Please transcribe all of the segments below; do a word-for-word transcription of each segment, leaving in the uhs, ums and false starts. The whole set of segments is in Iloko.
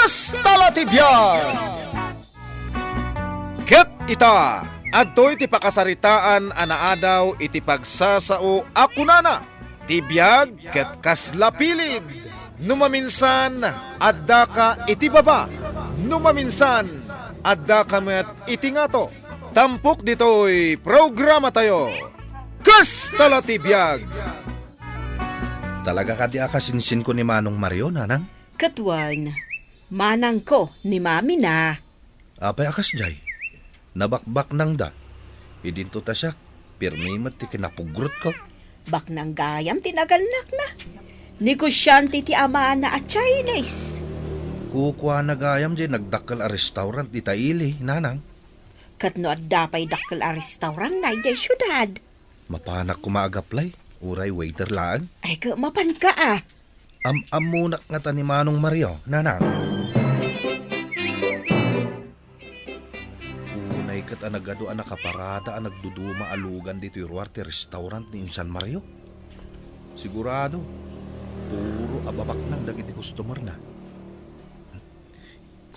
Kastala ti biag! Ket ita, adtoy ti pakasaritaan a naadaw iti pagsasao a kunana, ti biag ket kasla pilid. No maminsan, addaka iti baba. No maminsan, addaka met iti ngato. Tampok ditoy programatayo, Kastala ti biag! Talaga kadi a kasinsinko ni Manong Mario, Nanang? Ket wen, manangko ni Mami na. Apay a kasdiay? Nabakbaknangda. Idinto ta siak, pirmi met ti kinapugrotko. Baknang gayam ti nagannak na. Negosiante ti amana a Chinese. Kukuana gayam diay nagdakkel a restaurant ita ili, Nanang. Ket no adda pay dakkel a restaurant na idiay siudad. Mapanak koma a gaplay, uray waiter laeng. Ay, ket mapanka a. Am-ammonak ngata ni Manong Mario, Nanang. Unay ket a nagadu a nakaparada a nagduduma a lugan ditoy ruar ti restaurant ni Insan Mario. Sigurado, puro ababaknang dagiti customer na.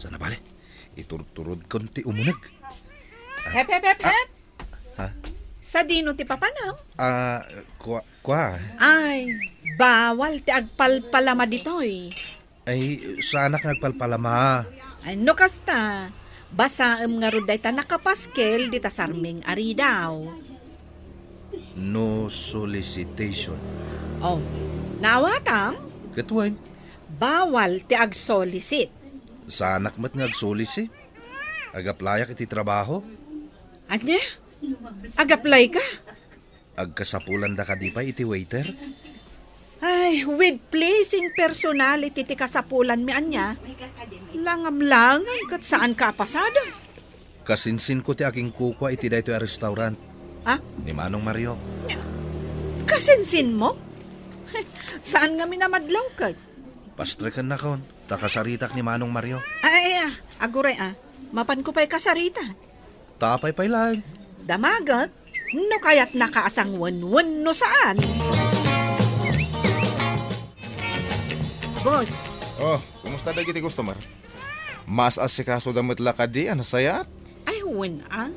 Sana bale, iturturodkon ti umuneg. Ah, Hep, hep, hep, ah, hep! Ha? Sadino ti papanam? Ah, kua-, kua? Ay, bawal ti agpalpalama ditoy. Ay, saanak nga agpalpalama. Ay, no kasta, basaem ngarud dayta nakapaskel dita sarming a ridaw. No solicitation. Oh, naawatam? Ket wen? Bawal ti agsolicit. Saanak met nga agsolicit? Agaplayak iti trabaho. Ania? Agaplayka? Agkasapulanda kadi pay iti waiter? Ay, with pleasing personality ti kasapulanmi ania, langamlangan ket saanka a pasada. Kasinsinko ti aginkukua iti daytoy a restaurant. Ha? Ni Manong Mario. Kasinsinmo? Saan ngamin a madlaw ket? Pastrikennakon, ta kasaritak ni Manong Mario. Ay, ay, ah, aguray, ah. Mapanko pay kasarita. Ta apay pay laeng? Damagek, no kayatnaka a sangwenwenno saan. Boss. Oh, kumusta dagiti customer? Mas asikasoda met la kadi a nasayaat? Ay, wen a.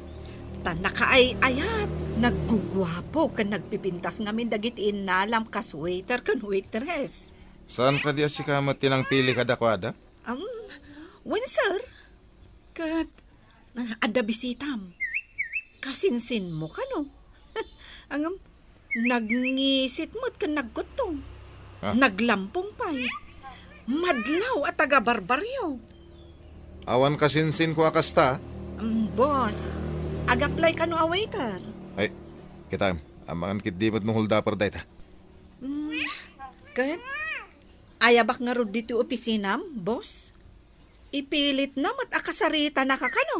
Ta nakaay-ayat, nagguguapo ken nagpipintas ngamin dagiti innalam kas waiter ken waitress. Saan kadi a sika met ti nangpili kadakuada? Um, wen, sir. Ket, ah, adda bisitam. Kasinsinmo kano? Ngem, nagngisit met ken nagkutto. Ah. Naglampong pay. Madlaw a taga-Barbarrio. Awan kasinsinko a kasta? Mm, boss, agaplay kano a waiter? Ay, kitaem, amangan ketdi met no holdaper dayta. Mm, ket, ayabak ngarud ditoy opisinam, boss? Ipilitna met a kasaritanaka kano?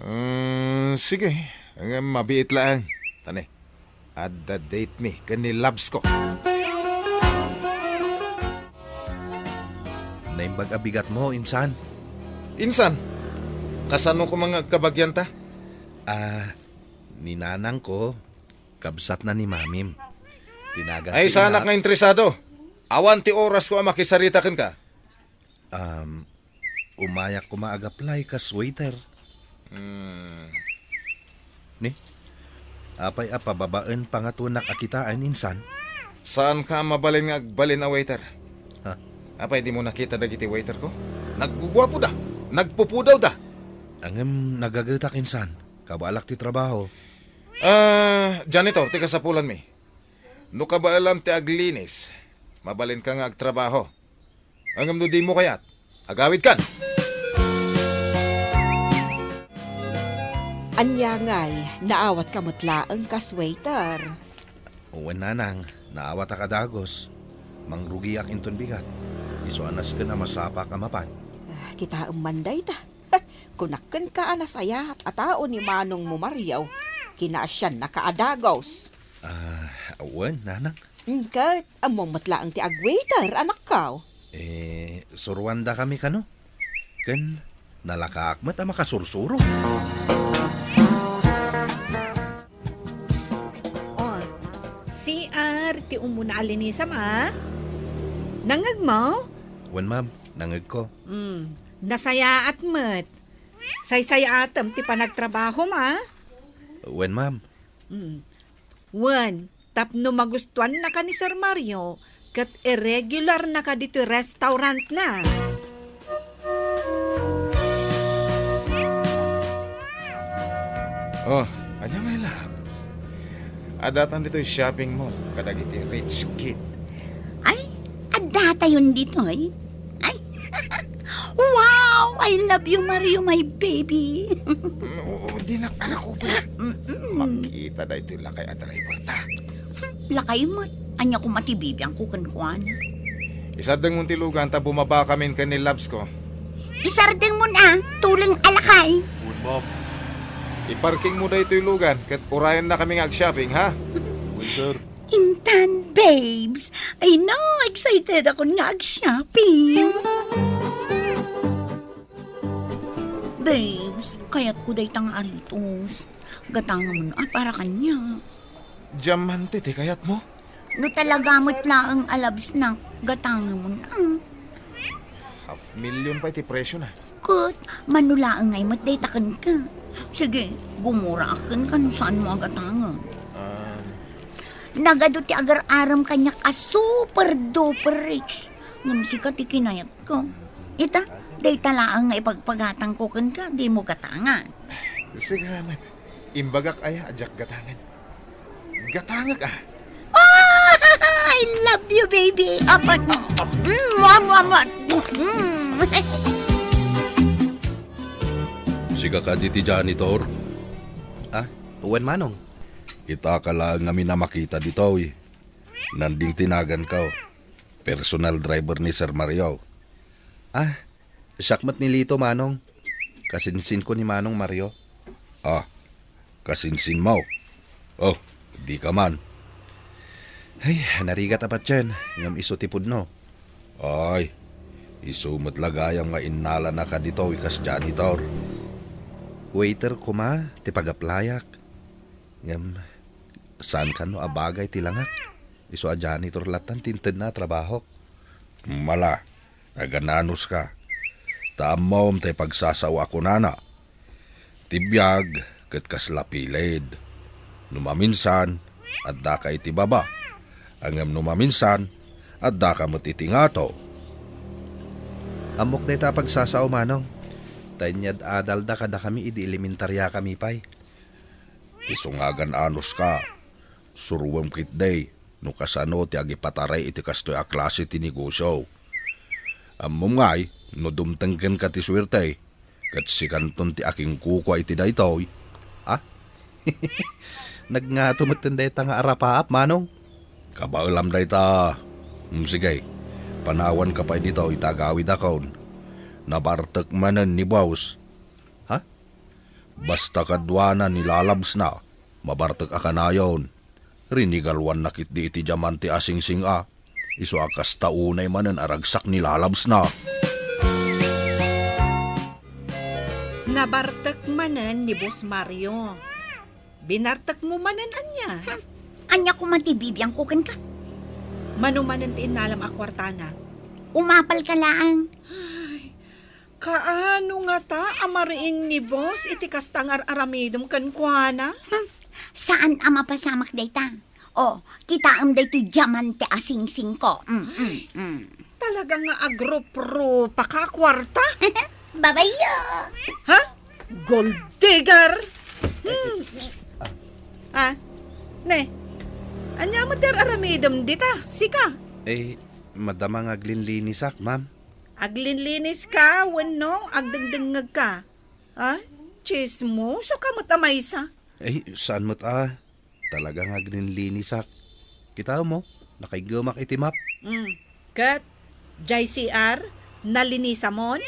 Mm, sige. Ngem mabiit laeng. Ta ne, adda date mi ken ni Labs ko. Naimbag a bigatmo, insan. Insan? Kasano koma nga agkabagianta? Ah, ni nanangko, kabsatna ni mamim. Tinagan Ay, ti saanak inak. Nga interesado. Awan ti orasko a makisarita kenka. Um, umayak koma agaplay kas waiter. Hmm. Ni? Apay a pababaen pangatonak a kitaen, insan? Saanka a mabalin nga agbalin a waiter? Ha? Apay dimo nakita dagiti waiter ko? Nagguguapoda, nagpupudawda. Ngem nagagetak, insan. Kabaelak ti trabaho. Ah, janitor ti kasapulanmi. No kabaelam ti aglinis, mabalinka nga agtrabaho. Ngem no dimo kayat, agawidkan. Ania ngay, naawatka met laeng kas waiter? Wen, nanang, naawatak a dagus. Mangrugiak inton bigat. Isu a nasken a masapak a mapan. Ah, kitaem man dayta. Kunak kenka a nasayaat a tao ni manongmo Mario. Kinaasiannaka a dagus. Ah, wen, nanang. Mm, ket ammom met laeng ti agwaiter, anakko. Eh, suruandakami kano? Ken nalakaak met a makasursuro. Oh, C R ti umuna a linisam, a? Nangngegmo? Wen, ma'am. nangegko. Mm, nasayaat met. Saysayaatem ti panagtrabahom, a? Wen, ma'am. Mm. Wen, tapno magustuannaka ni Sir Mario, ket irregularnaka ditoy restaurantna. Oh, ania ngay la? Addatan ditoy shopping mall kadagiti rich kid. Ay, addatayon ditoy? Ay, wow! I love you, Mario, my baby. Mm, oo, dinak anak ko pala. Mm-mm. Makita daytoy lakay a driver ta. Hmm, lakay met. Ania koma ti bibiangko kenkuana? Isardengmo ti lugan ta bumaba kamin ken ni Labs ko. Isardengmo na, tuleng a lakay. Wen, ma'am. Iparkingmo daytoy lugan ket urayennakami nga ag-shopping, ha? Wen, sir. Intan, babes. Ay, no, excited ako nga ag-shopping. Babes, kayatko dayta nga aritos. Gatangamon a para kaniak. Diamante ti kayatmo? No talaga met laeng a labsnak, gatangamon a. Half million pay ti presiona. Ket, mano laeng ngay met dayta kenka. Sige, gumuraak kenka no saanmo a gatangem. Um, Nagadu ti agar-arem kaniak a super duper rich. Ngem sika ti kinayatko. Ita, dayta laeng nga ipagpagatangko kenka, dimo gatangan. Sige met. Imbagak aya a diak gatangan? Gatangek a. Oh, I love you, baby. Apat. Mm, mua, mua, mua. Mm. Sika kadi ti janitor? Ah, wen, manong. Itaka laeng ngamin a makita ditoy. Nanding ti naganko. Personal driver ni Sir Mario. Ah, siak met ni Lito, manong. Kasinsinko ni Manong Mario. Ah, kasinsinmo? Oh, dika man. Ay, narigat a patien, ngem isu ti pudno. Ay, isu met la gayam nga innalanaka ditoy kas janitor. Waiter koma ti pag-applyak. Ngem, saan kano a bagay ti langak? Isu a janitor lattan ti intedna a trabahok. Mala, agananuska. Ta ammom ti pagsasao a kunana. Ti biag ket kasla piled. No maminsan, addaka iti baba. Ngem no maminsan, addaka met iti ngato. Ammok dayta a pagsasao, manong. Ta inyad-adalda kadakami idi elementariakami pay. Isu nga agan-anuska, suroem ketdi no kasano ti agipataray iti kastoy a klase ti negosio. Ammom ngay no dumteng kenka ti suerte, ket sikanton ti akinkukua iti daytoy. Ah? Nagngato metten dayta nga arapaap, manong? Kabaelam dayta. Mm, sige, panawanka pay ditoy ta agawidakon. Nabartek manen ni boss. Ha? Basta kaduana ni lalabsna, mabartek a kanayon. Rinigaluanna ketdi iti diamante a singsing a, isu a kasta unay manen a ragsak ni lalabsna. Nabartek manen ni Boss Mario. Binartekmo manen ania? Hmm. Ania koma ti bibiangko kenka? Mano manen ti innalam a kuartana? Umapalka laeng. Ay, kaano ngata a mariing ni boss iti kasta nga ar-aramidem kenkuana? Hmm, saan a mapasamak dayta. O, kitaem daytoy diamante a singsingko. Mm, mm, mm. Talaga nga agrup-rupaka a kuarta? Babayo! Ha? Gold digger? Hmm. Ah, ne. Ania met ti ar-aramidem dita, sika? Eh, madama nga aglinlinisak, ma'am. Aglinliniska wenno agdengdengngegka? Ha? Tsismosoka met a maysa. Ay, saan met a? Talaga nga aglinlinisak. Kitaem mo, nakaiggemak iti map. Mm. Ket, jay C R, nalinisamon?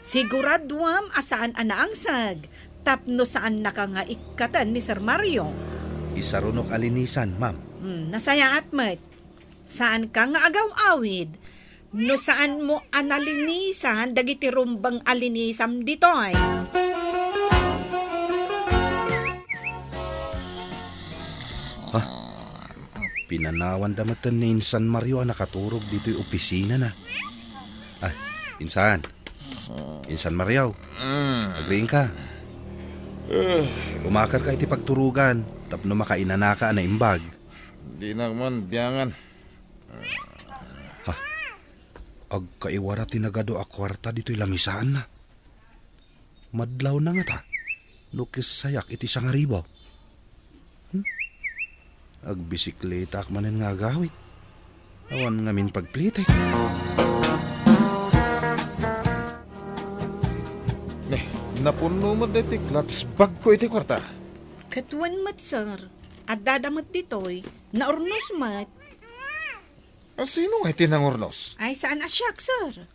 Siguraduam a saan a naangseg tapno saannaka nga ikkaten ni Sir Mario. Isarunok a linisan, ma'am. Mm, nasayaat met. Saanka nga agaw-awid no saanmo a nalinisan dagiti rumbeng a linisam ditoy. Ha? Pinanawanda metten ni Insan Mario a nakaturog ditoy opisinana. Ah, Insan. Insan Mario. Agriingka. Umakarka iti pagturogan tapno makainanaka a naimbag. Dinak man biangan. Ha? Agkaiwara ti nagadu a kuarta ditoy lamisaanna. Madlawna ngata no kissayak iti sangaribu. Hmm? Agbisikletaak manen nga agawid. Awan ngamin pagplitek. Ne, napunno met daytoy clutch bag ko iti kuarta. Ket wen met, sir. Addada met ditoy. Naurnos met. A, sino nga iti nangurnos? Ay, saan a siak, sir.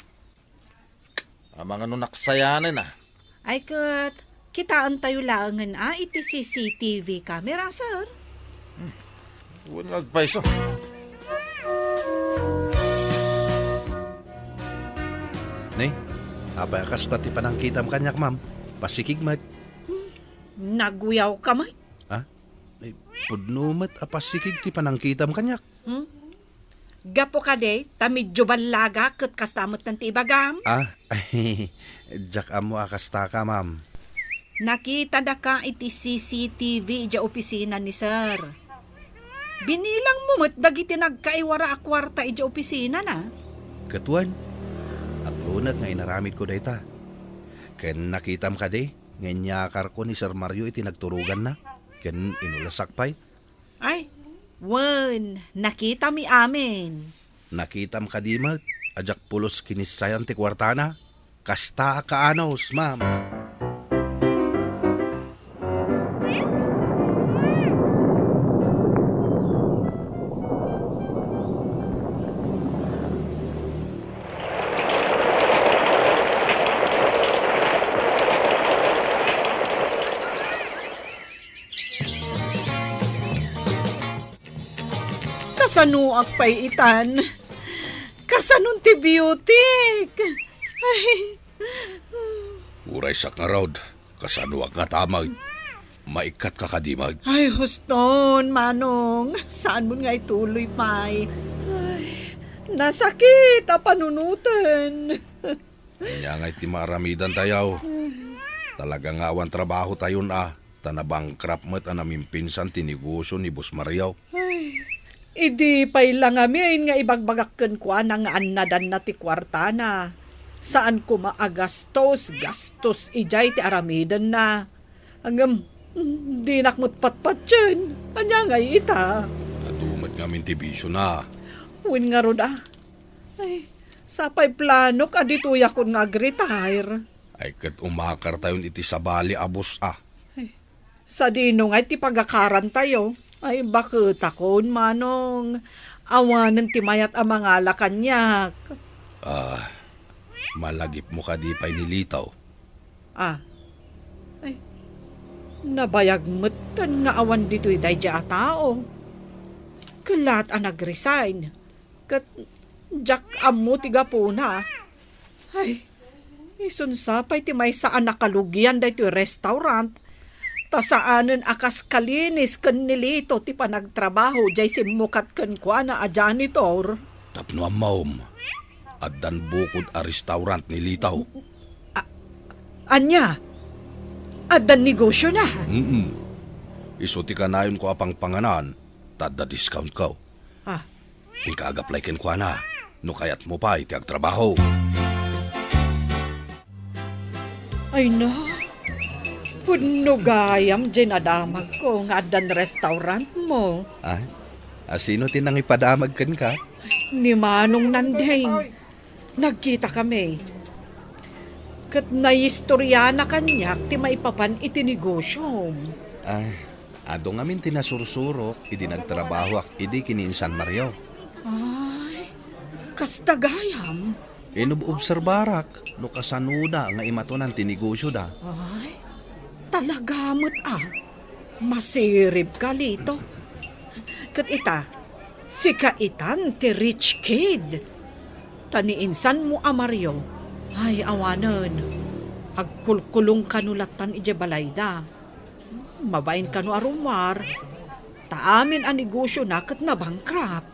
Amangan no naksayanen a. Ay ket, kitaentayo laengen a iti C C T V camera, sir. Wen nga agpayso. Ne, apay a kasta ti panangkitam kaniak, ma'am? Pasikig met. Naguyawka met. Ha? Ay, pudno met a pasikig ti panangkitam kaniak. Hmm? Gapu kadi, ta medyo ballaga ket kasta met ti ibagam. Ah, diak ammo a kastaka, ma'am. Nakitadaka iti C C T V idiay opisina ni sir. Binilang mo met dagiti nagkaiwara a kuarta idiay opisina na. Ket wen, aglunek nga inaramidko dayta. Ken nakitam kadi nga inyakarko ni Sir Mario iti nagturoganna, ken inulasak pay. Ay, wen, nakitami amin. Nakitam kadi met a diak pulos kinissayan ti kuartana? Kasta a kaanus, ma'am. Kasanoak pay itan? Kasanon ti beautyk? Ay. Uraysak ngarud. Kasanoak ngata met? Maikkatka kadi met? Ay, huston, Manong. Saanmon nga ituloy pay. Ay, nasakit a panunoten. Ania ngay ti maaramidantayo? Talaga nga awan trabahotayon a, ta nabankrupt met a namimpinsan ti negosio ni Boss Mario. Ay, idi pay la ngamin nga ibagbagak kenkuana nga annadanna ti kuartana. Saan koma a gastos, gastos idiay ti aramidenna. Ngem, mm, dinak met patpatien. Ania ngay ita? Adu met ngamin ti bisiona. Wen ngarud a. Ay, sapay planok a ditoyakon nga agretire. Ay, ket umakartayon iti sabali a bus a. Ay, sadino ngay ti pagakarantayo? Ay, baketakon, Manong. Awanen ti mayat a mangala kaniak. Ah, malagipmo kadi pay ni Lito? Ah. Ay, nabayag metten nga awan ditoy daydiay a tao. Kellaat a nag-resign. Ket diak ammo ti gapuna. Ay, isunsa pay ti maysa a nakalugian daytoy restaurant, ta saanen a kas kalinis ken ni Lito ti panagtrabaho diay simmukat kenkuana a janitor. Tapno ammom, addan bukod a restaurant ni Lito. A-, ania? Addan negosiona? Mm. Isu ti kanayonko a pangpanganan, ta adda discountko. Ah, Inka ag-apply kenkuana no kayatmo pay ti agtrabaho. Ay na, pudno gayam diay nadamagko nga addan restaurantmo. Ay, a sino ti nangipadamag kenka? Ni Manong Nandeng. Nagkitakami. Ket naistoriana kaniak ti maipapan iti negosyom. Ay, adu ngamin ti nasursurok idi nagtrabahoak idi ken ni Insan Mario. Ay, kasta gayam. Inub-obserbarak no kasanoda nga imatonan ti negosyoda. Ay, talaga met a. Masirib ka, Lito. Ket ita, sika itan ti rich kid. Ta ni insanmo a Mario, ay awanen, agkulkulong kano lattan idiay balayda. Mabain kano a rummuar, ta amin a negosyona ket nabankrupt.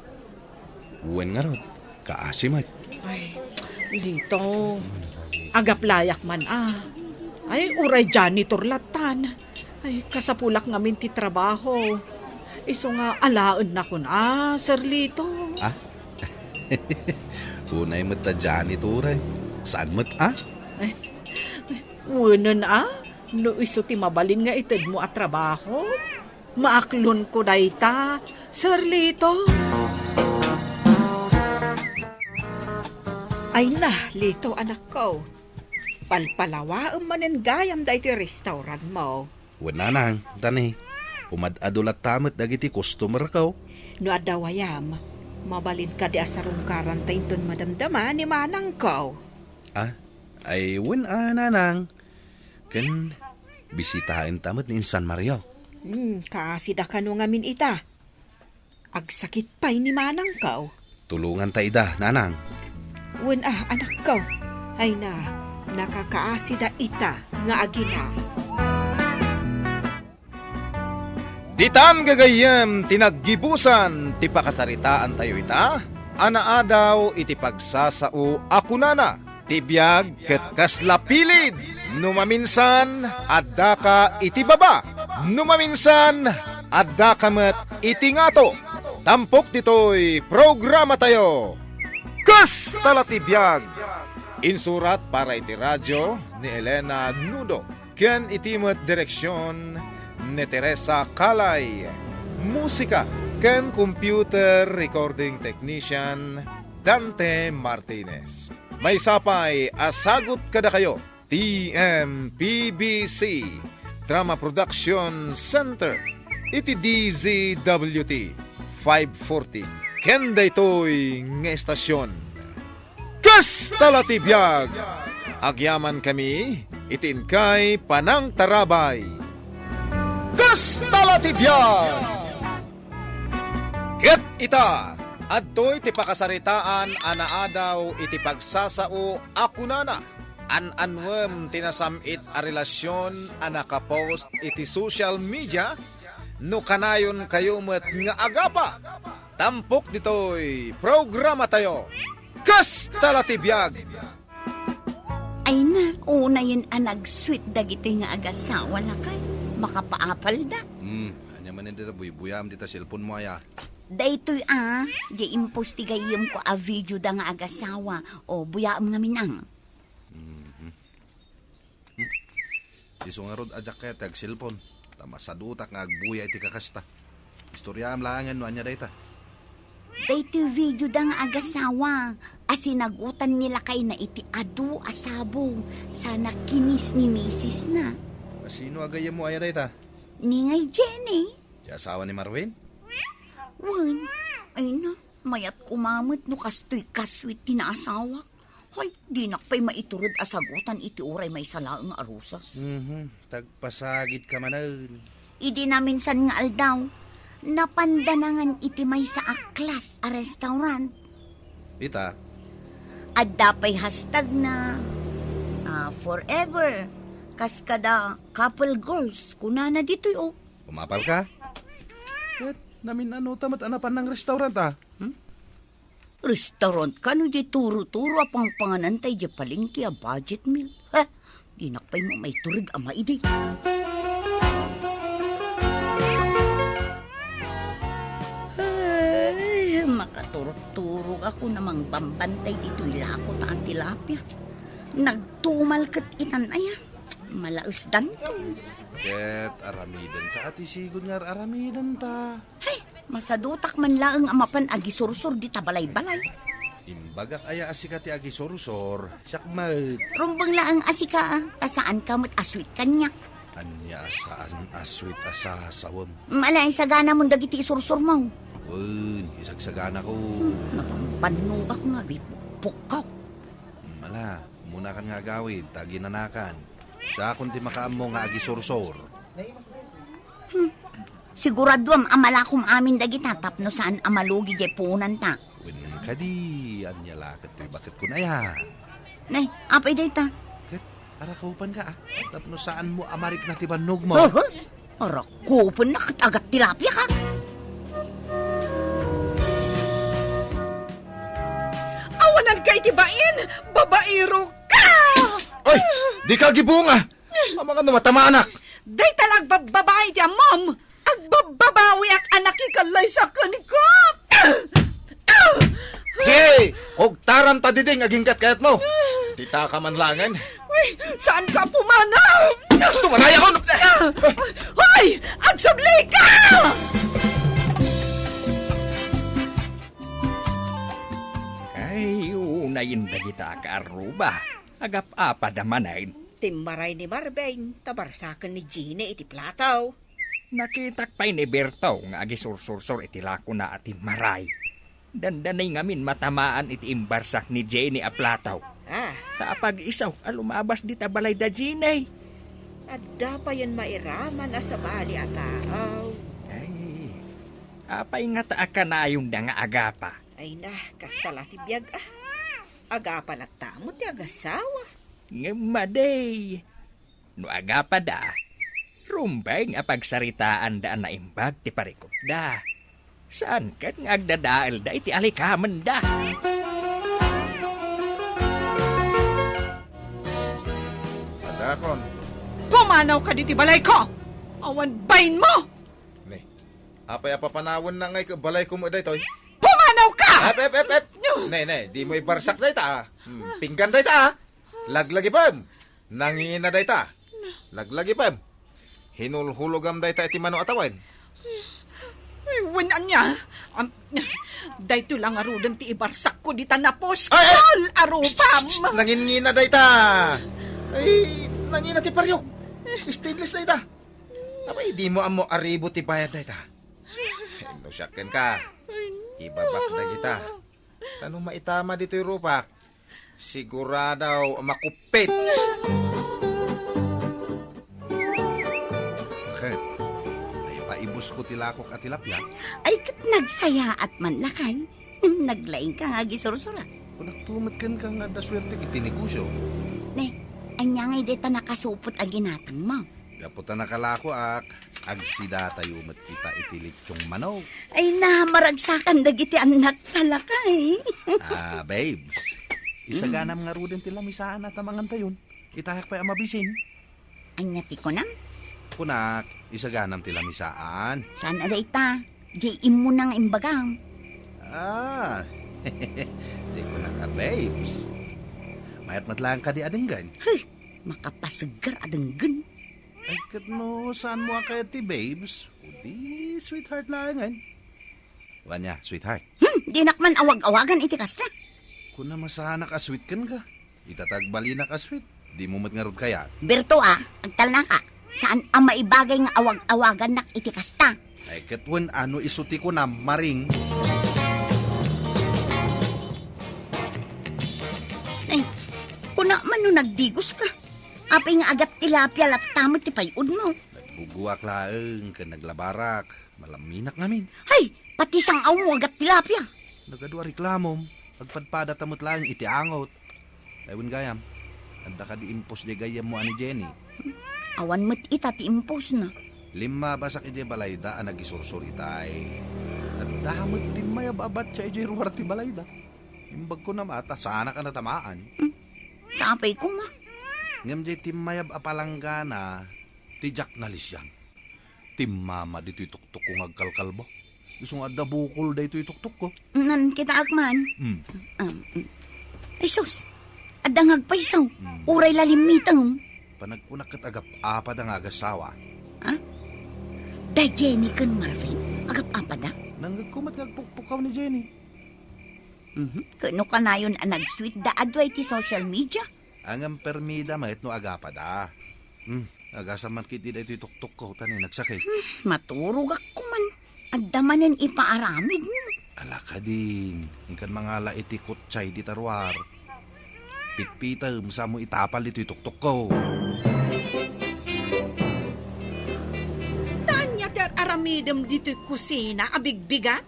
Wen ngarud, kaasi met. Ay, Lito, agaplayak man a. Ay, uray janitor lattan. Ay, kasapulak ngamin ti trabaho. Isu nga alaennakon a, Sir Lito. Ah? Unay met ta janitor, eh. Saan met, ah? Ay, wenen a, no isu ti mabalin nga itedmo a trabaho, maaklonko dayta, Sir Lito. Ay na, Lito, anakko. Palpalawaem manen gayam daytoy restaurantmo. Wen, nanang, tani, umad-adu latta met dagiti customerko. No adda wayam, mabalin kadi a sarungkaranta inton madamdama ni manangko. Ah, ay, wen a, nanang. Ken bisitaenta met ni insan Mario. Hmm, kaasida kano ngamin ita. Agsakit pay ni manangko. Tulonganta ida, nanang. Wen a, anakko. Ay na, nakakaasida ita nga agina. Ditan gagayyem ti naggibusan ti pakasaritaantayo ita, a naadaw iti pagsasao a kunana, ti biag ket kasla pilid. No maminsan, addaka iti baba. No maminsan, addaka met iti ngato. Tampok ditoy programatayo. Kasta la ti biag. Insurat para iti radio ni Elena Nudo. Ken iti met direksion ni Teresa Calay. Musika ken computer recording technician, Dante Martinez. Maysa pay a sagut kadakayo ti M P B C Drama Production Center iti D Z W T five forty. Ken daytoy nga estasion. Kasta la ti biag. Agyamankami iti inkay panangtarabay. Kasta la ti biag. Ket ita, adtoy ti pakasaritaan a naadaw iti pagsasao a kunana, an-anuem ti nasam-it a relasion a nakapost iti social media, no kanayonkayo met nga agapa. Tampok ditoy programatayo. Kasta la ti biag. Ay na, unayen a nag-sweet dagiti nga agasawa, lakay. Makapaapalda. Hmm, ania manen dita buybuyaam dita cellphone mo, aya? Daytoy a, di impos ti gayyemko a video da nga agasawa. O, buyaam ngamin ang. Mhm. Hmm? Isu ngarud a diak kayat ti agselpon, ta masadutak nga agbuya iti kakasta. Istoriaam laengen no ania dayta. Daytoy video da nga agasawa a sinagutan ni lakayna iti adu a sabo sana kinis ni misisna. Kasino a gayyemmo aya dayta? Ni ngay Jenny. Ti asawa ni Marvin? Wen, ay na, mayat koma met no kastoy kasweet ti naasawak. Hay, dinak pay maitured a sagutan iti uray maysa laeng a rusas. Mhm. Tagpasagidka manen. Idi naminsan nga aldaw, napanda nangan iti maysa a class a restaurant. Ita? Adda pay hashtag na, ah, forever. Kas kada couple goals, kunana ditoy, oh. Umapalka? Ket namin-ano ta met a napan nang restaurant, ah? Hmm? Restaurant kano di turo-turo a pangpanganan tay di palengke a budget meal? Ha? Dinak pay mo maitured a maidi. Ay, makaturog-turog ako na mangbambantay ditoy lako ta a tilapia. Nagtumal ket itan aya. Malaesdanto. Ket aramidenta a ti sigud nga ar-aramidenta. Hay, masadutak man laeng a mapan agisursor dita balay-balay. Imbagak aya a sika ti agisursor, siak met. Rumbeng laeng a sika, a, ta saanka met a sweet kaniak. Ania a saan a sweet a sasawem? Ala, isagana mon dagiti isursurmo. Wen, isagsaganako. Hmm, napambannog ako nga agipukpukkaw. Ala, umunakan nga agawid, ta aginanakan. Siakon ti makaammo nga agisursor. Hmm. Siguraduam a malakom amin dagita tapno saan a malugi jay puonanta. Wen kadi, ania la ket toy baket kun aya? Nay, apay dayta? Ket arakupanka, ah, tapno saanmo a marikna ti bannogmo. Oho, arakupennak ket agat tilapiaka. Awanan kay Ti bain, babaero ka! Ay, dika agibunga! Amangan no matamanak! Dayta la agbabbabai ti ammom! Agbabbabawiak a nakikallaysa kenka! Sige! Kugtaram ta diding aginggat kayatmo! Dita ka man laengen! Uy, saanka pumanaw? Tumalay ako! Hoy! Agsubli ka! Ay, unayen dagita a kaarruba. Agap-apada manen. Timmaray ni Marvin, ta barsaken ni Jenny iti plato. Nakitak pay ni Berto nga agisursursor iti lakona a timmaray. Dandani ngamin matamaan iti imbarsak ni Jenny a plato. Ah. Ta apag-isu a lumabas dita balay da Jenny. Adda payen mairaman a sabali a tao. Ay, apay ngata a kanayonda nga agapa? Ay na, kasta la ti biag, ah. Agapa latta met ti agasawa. Ngem madi, no agapada, rumbeng a pagsaritaanda a naimbag ti parikutda. Saan ket nga agdadaelda iti alikamenda. Adakon. Pumanaw ka diti balayko! Awan bainmo! Ne, apay a papanawenna ngay ket balayko met daytoy? Pumanaw ka! Ep, ep, ep, ep! Ne, ne, dimo ibarsak dayta, ah. Hmm, pinggan dayta, ah. Laglagipem. Nangina dayta. Laglagipem. Hinulhulogam dayta iti mano a tawen. Ay, wen ania? Am, daytoy la ngaruden ti ibarsakko dita napuskol a rupam. Ay, ay! Psst, psst, psst, nangingina dayta. Ay, nangina ti pariok. Stainless dayta. Apay, dimo ammo a ribo ti bayad dayta? Ay, no siak kenka, ibabak dagita. Ta no maitama ditoy rupak, sigurado a makuppit. Ket, naipaibusko ti lakok a tilapia. Ay, ket nagsayaat man, lakay. Naglaingka nga agisursura. Kunakto met kenka nga adda suertek iti negosio. Ne, ania ngay dayta nakasupot a ginatangmo? Gapu ta nakalakoak, agsidatayo met kita iti lechong manok. Ay na, maragsakan dagiti annak, talakay. Ah, babes, isaganam ngaruden ti lamisaan a ta mangantayon. Itayak pay a mabisin. Ania ti kunam? Kunak, isaganam ti lamisaan. Saan a dayta? Jay immuna nga imbagam. Ah, di kunak a babes. Mayat met laeng kadi a denggen. Huh, makapasegger a denggen. Ay, ket no saanmo a kayat ti babes, o di sweetheart laengen. Wen nia, sweetheart. Hmm, dinak man awag-awagan iti kasta. Kuna masanak a sweet kenka. Ita ta agbalinak a sweet, dimo met ngarud kayat. Berto a, agtalnaka. Saan a maibagay nga awag-awagannak iti kasta. Ay, ket wen a no isu ti kunam, Maring. Ay, kuna man no nagdigoska. Apay nga agat tilapia latta met ti pay-odmo? Nagbubuak laeng ken naglabarak. Malaminak ngamin. Hay, pati sang-awmo agat tilapia. Nagadu a reklamom, agpadpadata met laeng iti angot. Ay, wen gayam, adda kadi impos diay gayyemmo a ni Jenny? Awan met ita ti imposna. Limmabasak idiay balayda a nagisursor itay. Adda met timmayab a batsa idiay ruar ti balayda. Imbagko na mata, saanak a natamaan. Hmm. Tapay koma. Ngem diay timmayab a palanggana, ti diak nalisian. Timmama ditoy toktokko nga agkalkalbo. Isu nga adda bukol daytoy toktokko. Nan kitaak man. Hmm. Um, mm. Ay sus, adda nga agpayso. Hmm. Uray la limmitem. Panagkunak ket agap-apada nga agasawa. Ha? Da Jenny ken Marvin? Agap-apada? Nangngegko met nga agpukpukaw ni Jenny. Mhm. Ket no kanayon a nag-sweet da adu iti social media? Ngem permida met no agapada. Hmm, agasam man ketdi daytoy toktokko, ta ni nagsakit. Hmm, maturogak koman. Adda manen ipaaramid. Ala kadin, inkan mangala iti kutsay dita ruar. Pitpitem, samo itapal ditoy toktokko. Ania ti ar-aramidem ditoy kusina a bigbigat?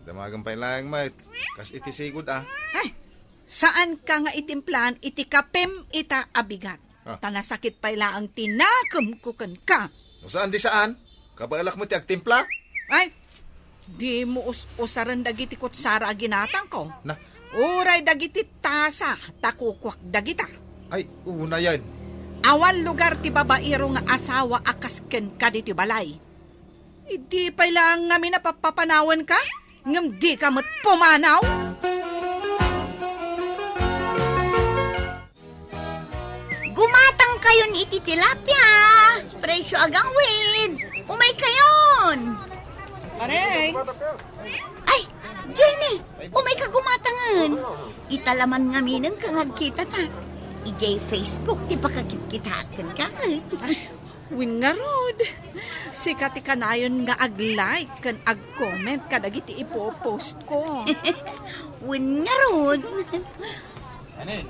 Damagem pay laeng met, kas iti sigud a. Ay, saanka nga itimplaan iti kapem ita a bigat. Ah. Ta nasakit pay laeng ti nakemko kenka. No saan di saan, kabaelak met ti agtimpla. Ay, dimo us-usaren dagiti kutsara a ginatangko. Na, Uray dagiti tasa ta kukuak dagita. Ay, unayen. Awan lugar ti babaero nga asawa a kas kenka ditoy balay. Idi pay laeng ngamin a pappapanawenka, ngem dika met pumanaw. Gumatang kayon iti tilapia. Presyo agawid. Umay kayon. Pareng. Ay, Jenny, umay ka gumatangen. Ita laman ngaminen ka nga agkita ta. Idiay Facebook, ti pakakitkitak kenka. Wen ngarud, sika ti kanayon nga ag-like ken ag-comment kadagiti ipo-post ko. Wen ngarud. Ani,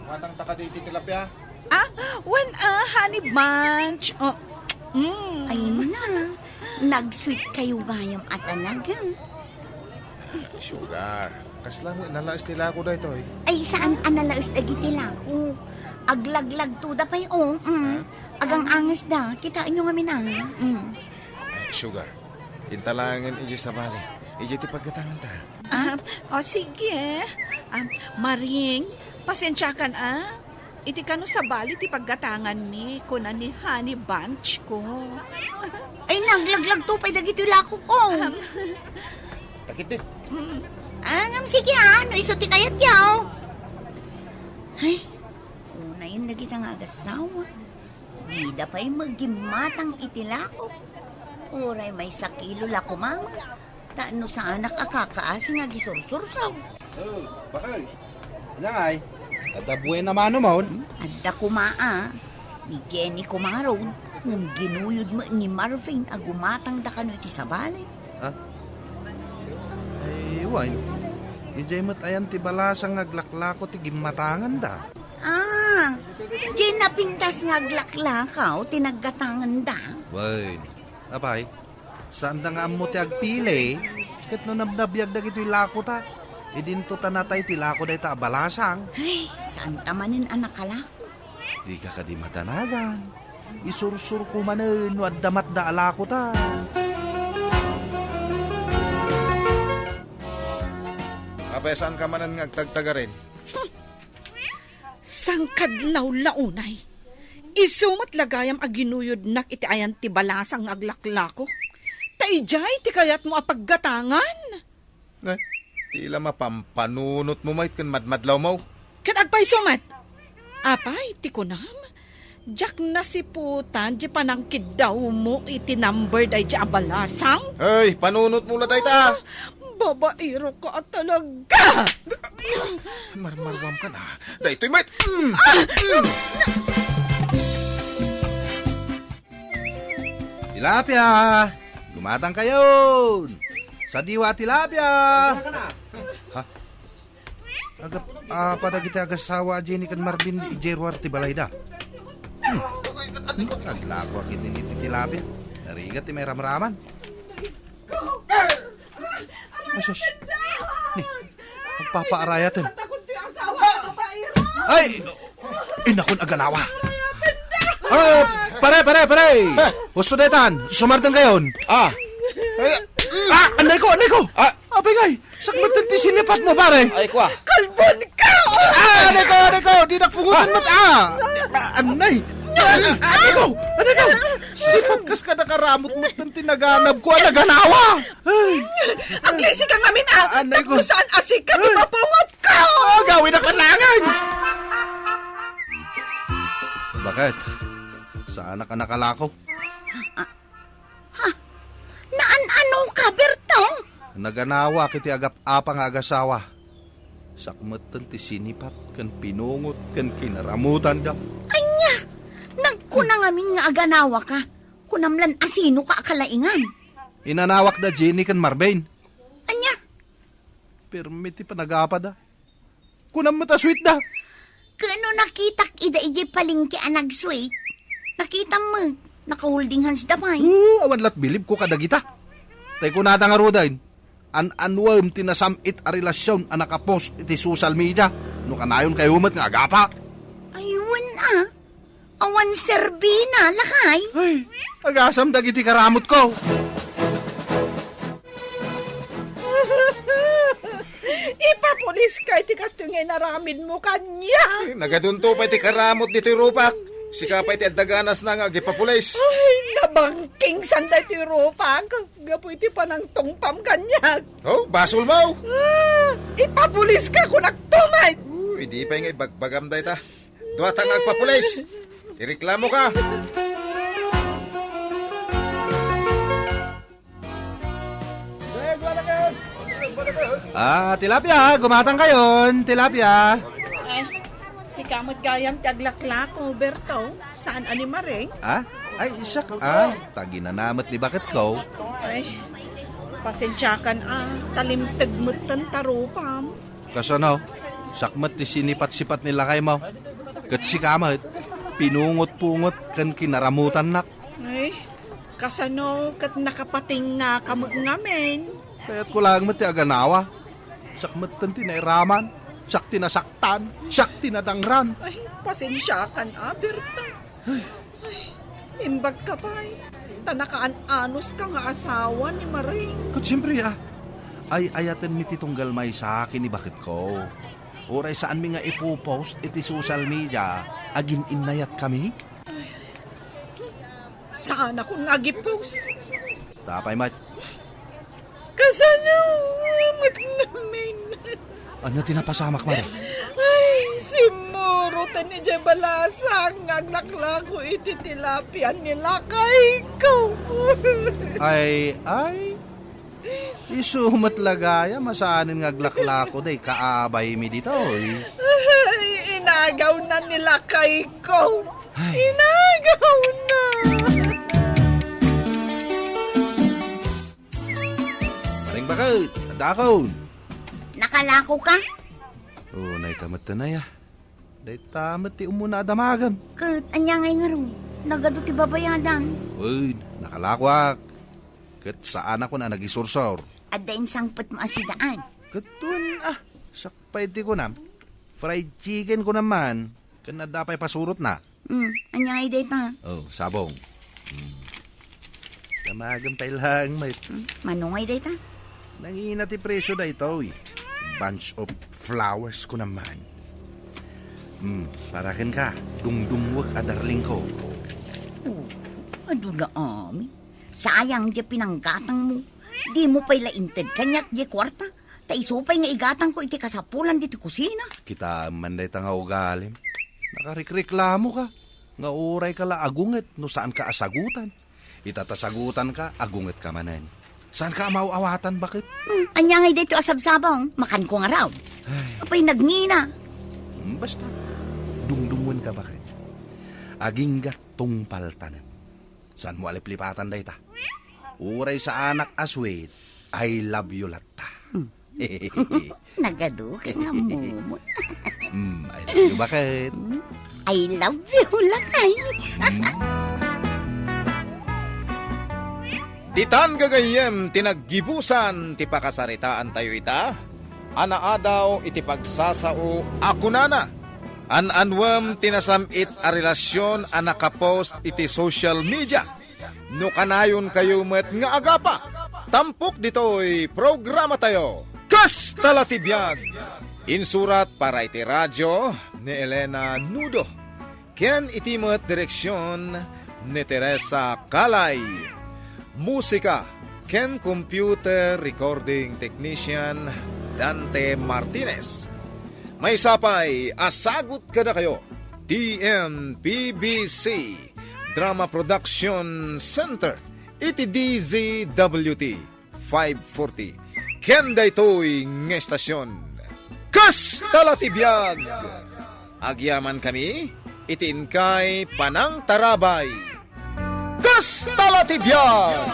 gumatang ta kadi iti tilapia? Ah, wen, ah, honey bunch. Oh, mm. Ay na, nag-sweet kayo gayam a talaga. Sugar, kasla met nalaes ti lako daytoy? Ay, saan a nalaes dagiti lako? Aglaglagtoda pay, oh. Mm. Ah? Agang-angesda. Kitaenyo ngamin, ah. Mm. Ay, sugar. Inta laengen idiay sabali. Idiay ti paggatanganta. Ah, o sige. Ah, Maring, pasensiakan, ah. Iti kano sabali ti paggatanganmi, kuna ni Honey Bunch ko. Ay, naglaglagto pay dagiti lako ko. Takit di. Mm. Ah, ngem sige, ah, no isu ti kayatyo. Ay, unayen dagita nga agasawa. Dida pay met gimmatang iti lako. Uray maysa kilo la koma met. Ta no saanak a kakaasi nga agisursursaw. Oh, bakay. Inangay, adda buena mano mon? Adda koma a. Ni Jenny koma ngarud, ngem ginuyod met ni Marvin a gumatangda kano iti sabali. Ha? Ay, wen. Idiay met ayan ti balasang nga aglaklako ti gimmatanganda. Ah, diay napintas nga aglaklakaw ti naggatanganda? Wen. Apay, saanda nga ammo ti agpili, ket no nabnabiag dagitoy lako ta, idinto ta natay ti lako dayta a balasang. Ay, saanta manen a nakalako. Dika kadi madanagan. Isursurko manen no adda matda a lako ta. Apay, saanka manen nga agtagtagarin? Sangkadlawlaw unay. Isu met la gayam a ginuyodnak iti ayan ti balasang nga aglaklako. Ta idiay ti kayatmo a paggatangan. Eh, ti la mapampanunotmo met ken madmadlawmo. Ket agpayso met. Apay, ti kunam, diak nasiputan ti panangkiddawmo iti number daydiay a balasang. Hey, panunotmo la dayta. Ah, babaero ka a talaga! Marmarwam ka na. Daytoy met. Mm. Ah! Mm. Tilapia! Gumatang kayon! Sadiwa a tilapia! Ha? Agap-, ah, padagiti agasawa a Jenny ken Marvin idiay ruar ti balayda. Hmm. Aglakoak iti, iti tilapia. Narigat ti mairamraman. Asus. Ni, agpapaarayaten. Ay! Inakon aganawa. Ah, pare, pare, pare! Husto daytan, sumardeng kayon. Ah! Ah, anay ko, anay ko! Ah! Apay ngay, sakbatan ti sinipatmo, pare. Ay, kwa. Kalbon ka! Ah, anay ko, anay ko! Dinak pungutan met, ah! Ah, anay! Ah, anay ko! Anay ko! Sipat kas ka nakaramot met ti naganab ko, ah, naganawa! Ay! Aglisi ka ngamin, ah! Ah, anay ko. Tapno saan a sikat ti mapungot ko! Ah, gawin a kalangan! Bakit? Saan ka nakalako? Ah, Ha? Naan-ano ka, Bertong? Naganawak iti agap-apa nga agasawa. Sakmetten ti sinipat ken pinungot ken kinaramutanda. Ania? Nagkuna ngamin nga aganawa ka. Kunam lan asino ka a kalaingan? Inanawak da Jenny ken Marvin. Ania? Permi ti panagapada. Kunam met a sweet da. Ken no nakitak ida idiay palengke a nag-sweet, nakitam met, naka-holding hands da pay. Oo, awan lat bilib ko kadagita. Tay kunada ngaruden, an-anuem ti nasam-it a relasyon a nakapost iti social media, no kanayon kayo met nga agapa. Ay, wen a. Awan serbina, lakay. Ay, agasam dagiti karamot ko. Ipapo Ipapulis ka iti kastoy nga inaramidmo kaniak. Eh, nagadunto pay ti karamot ditoy rupak. Sika pay ti adda ganasna nga agipapulis. Ay, nabangking sanda iti rupak. Gapu iti panangtungpam kaniak. Oh, basolmo! Ah, ipapulis ka, kunak to, Mike! Uy, di pay nga ibagbagam dayta. Duata nga agpapulis. Ireklamo ka. Ah, tilapia, gumatang kayon, tilapia. Ay, sika met gayam ti aglaklako, Berto. Saan a ni Maring? Ah? Ay, siak, ah, taginana met ni baketko. Ay, pasensiakan a, ta limteg metten ta rupam. Kasano? Siak met ti sinipat-sipat ni lakaymo. Ket sika met, pinungot-pungot ken kinaramutannak. Ay, kasano ket nakapatingngaka met ngamin? Kayatko laeng met ti aganawa. Siak metten ti nairaman. Siak ti nasaktan. Siak ti nadangran. Ay, pasensiakan a, Berto. Ay, imbagka pay, ta nakaananoska nga asawa ni Maring. Ket siempre, ah, ay-ayatenmi ti tunggal maysa ken ni baketko. Uray saanmi nga ipopost iti social media, agin-innayatkami. Saanakon nga agipost. Tapay met. Kasano met ngamin? Ania ti napasamak, Mare? Ay, simmurot idiay balasang nga aglaklako iti tilapia ni lakayko. Ay, ay. Isu met la gayam a saanen nga aglaklako day kaabaymi ditoy. Ay, inagawna ni lakayko. Ay. Inagawna. Maring baket, adakon. Nakalako ka? Oh, nay ka met, nay, ah. Dayta met ti umuna a damagem. Ket ania ngay ngarud? Nagadu ti babayadan. Wen, nakalakoak. Ket saanakon a nagisursor. Adda insangpetmo a sidaan. Ket wen, ah, siak pay ti kunam. Fried chicken kunam man. Ken adda pay pasurotna. Hmm, ania ngay dayta? Oh, sabong. Hmm. Damagem pay laeng met. Hmm, mano ngay dayta? Nangina ti presyo daytoy. Bunch of flowers kunam man. Hmm, para kenka, dumdumwek a darling ko. Oh, adu la amin. Sayang diay pinanggatangmo. Dimo pay la inted kaniak diay kuarta. Ta isu pay nga igatangko iti kasapulan ditoy kusina. Kitaem man dayta nga ugalim. Nakarikreklamoka nga urayka la agunget no saanka a sagutan. Ita ta sagutanka, agungetka manen. Saanka a maaw-awatan, baket? Hmm, ania ngay daytoy a sabsabong? Makanko ngarud. Ay. Sika pay nagngina. Hmm, basta, dumdumwenka, baket. Agingga tungpal tanem. Saanmo a liplipatan dayta? Uray saanak a sweet, I love you latta. Hmm. Nagadu ka nga, Momo. Hmm, I love you, baket. I love you, lakay. Hmm. Ditan gagayyem ti naggibusan ti pakasaritaantayo ita, a naadaw iti pagsasao a kunana, an-anuem ti nasam-it a relasyon a nakapost iti social media. No kanayonkayo met nga agapa, tampok ditoy programatayo, Kasta la ti Biag! Insurat para iti radyo ni Elena Nudo, ken iti met direksion ni Teresa Calay. Musika ken computer recording technician, Dante Martinez. Maysa pay a sagut kadakayo, T M P B C Drama Production Center iti D Z W T five forty. Ken daytoy nga estasyon, Kasta la ti Biag! Agyamankami iti inkay panangtarabay. Kasta la ti biag!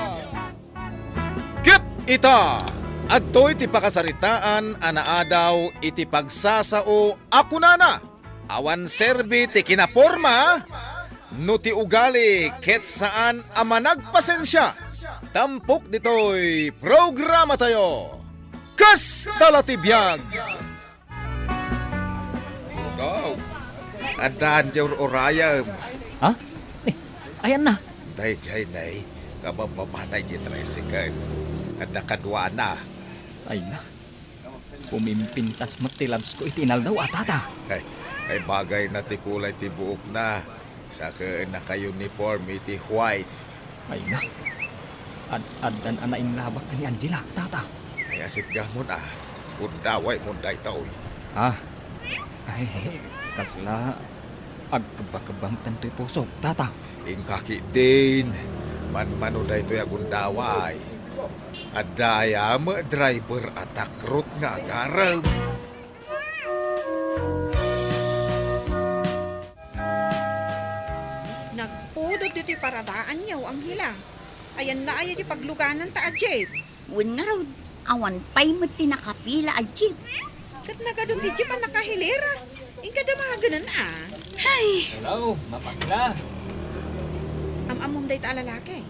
Ket ita, adtoy ti pakasaritaan a naadaw iti pagsasao a kunana, awan serbi ti kinaporma, no ti ugali ket saan a managpasensia. Tampok ditoy programatayo, Kasta la ti Biag! Udaw. Addaan diay ur-urayem. Ha? Eh, ayanna? Daydiay, nay. Kabababanay diay tricycle. Adda kaduana. Ay na. Pumimpintas met ti labsko iti inaldaw a, tata. Ay, ay, bagayna ti kulay ti buokna. Sa ket naka-uniform iti white. Ay na. Ad-, addan a nainlabak ken ni Angela, tata. Ay, asit gamon a. Gundaway mon daytoy. Ah. Ay, kasla agkebba-kebba metten toy pusok, tata. Inka ketdin. Manmano daytoy a gundaway. Adda aya met driver a takrot nga agarem. Nagpudot ditoy paradaanyo, Angela. Ayanna aya ti paglugananta a jeep? Wen ngarud, awan pay met ti nakapila a jeep. Ket nagadu ti jeep a nakahilera. Inka damagenen a. Hay! Hello, mapakla. Am-ammom dayta a lalaki?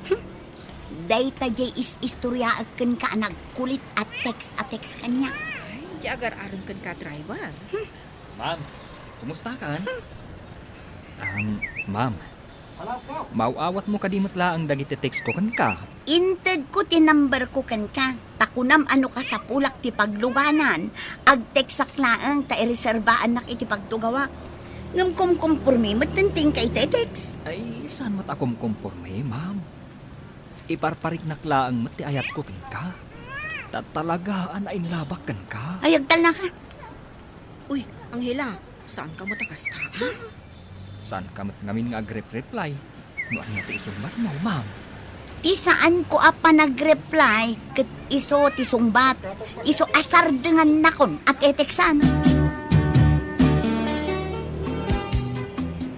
Dayta jay is-istoriaek kenka a nagkulit a text a text kaniak. Ay, di agar-arem kenka, driver. Ma'am, kumusta kan? Um, ma'am, maaw-awatmo kadi met laeng dagiti textko kenka? Intedko ti numberko kenka, ta kunam a no kasapulak ti pagluganan, agtextak laeng ta ireserbaannak iti pagtugawak. Ngem kumkumpormi met ti inka iti text. Ay, saan met a kumkumpormi, ma'am? Iparpariknak laeng met ti ayatko kenka. Ta talaga a nainlabak kenka. Ay, agtalnaka. Uy, Angela, saanka met a kasta? Saanka met ngamin nga agrep-reply? No ania ti isungbatmo, ma'am? Ti saanko a panagreply ket isu ti sungbat. Isu a sardengannakon a teteksan.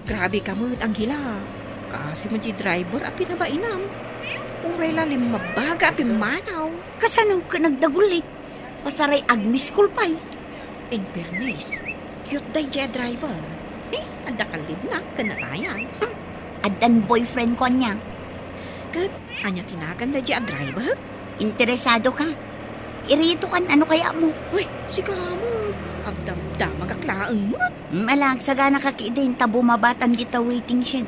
Grabe ka met, Angela. Kaasi met ti driver a pinabainam. Uray la limmabaga a pimmanaw. Kasano ket nagdagullit? Pasaray agmiss call pay. In fairness, cute daydiay a driver. He, adda kallidna ken natayag. Hmm, addan boyfriend ko ania. Ket ania ti nagan daydiay a driver? Interesado ka? Irito kan ano kaya mo? Uy, sika mo. Agdamdamagak laeng met. Hmm, ala, agsagana ka ketdin ta bumabatan dita waiting shed.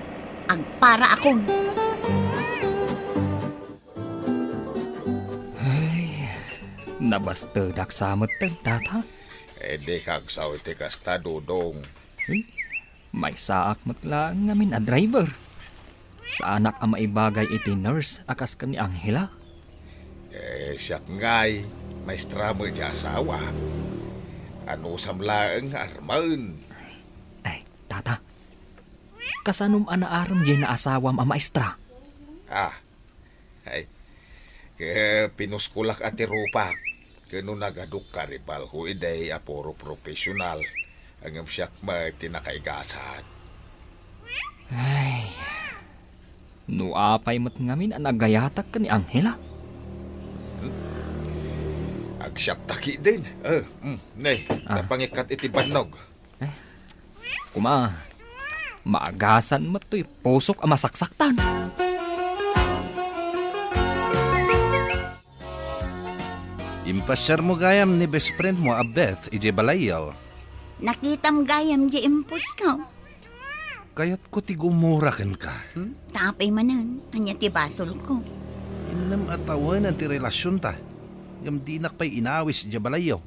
Agpara akon. Ay, nabastedak sa metten, tata. Eh, dika agsaw iti kasta, Dodong. Hmm? Maysaak met laeng ngamin a driver. Saanak a maibagay iti nurse a kas ken ni Angela. Eh, siak ngay, maestra met ti asawa. Anusam laeng nga armen. Ay, tata. Kasanom a naarem diay naasawam a maestra? Ah, ay, ke-, pinuskolak a ti rupak. Ken no nagadok Karibalko idi a puro professional, ngem siak met ti nakaigasat. Ay, no apay met ngamin a nagayatak ken ni Angela? Hmm? Agsiapta ketdin. Eh, mm, ne, ah. Napangikkat iti bannog. Eh, kuma, maagasan met toy pusok a masaksaktan. Impasiarmo gayam ni best friend mo a Beth idiay balayyo. Nakitam gayam di imposko. Kayatko ti gumura kenka. Hmm? Ta apay manen, ania ti basolko? Innem a tawenan ti relasionta, ngem dinak pay inawis idiay balayyo.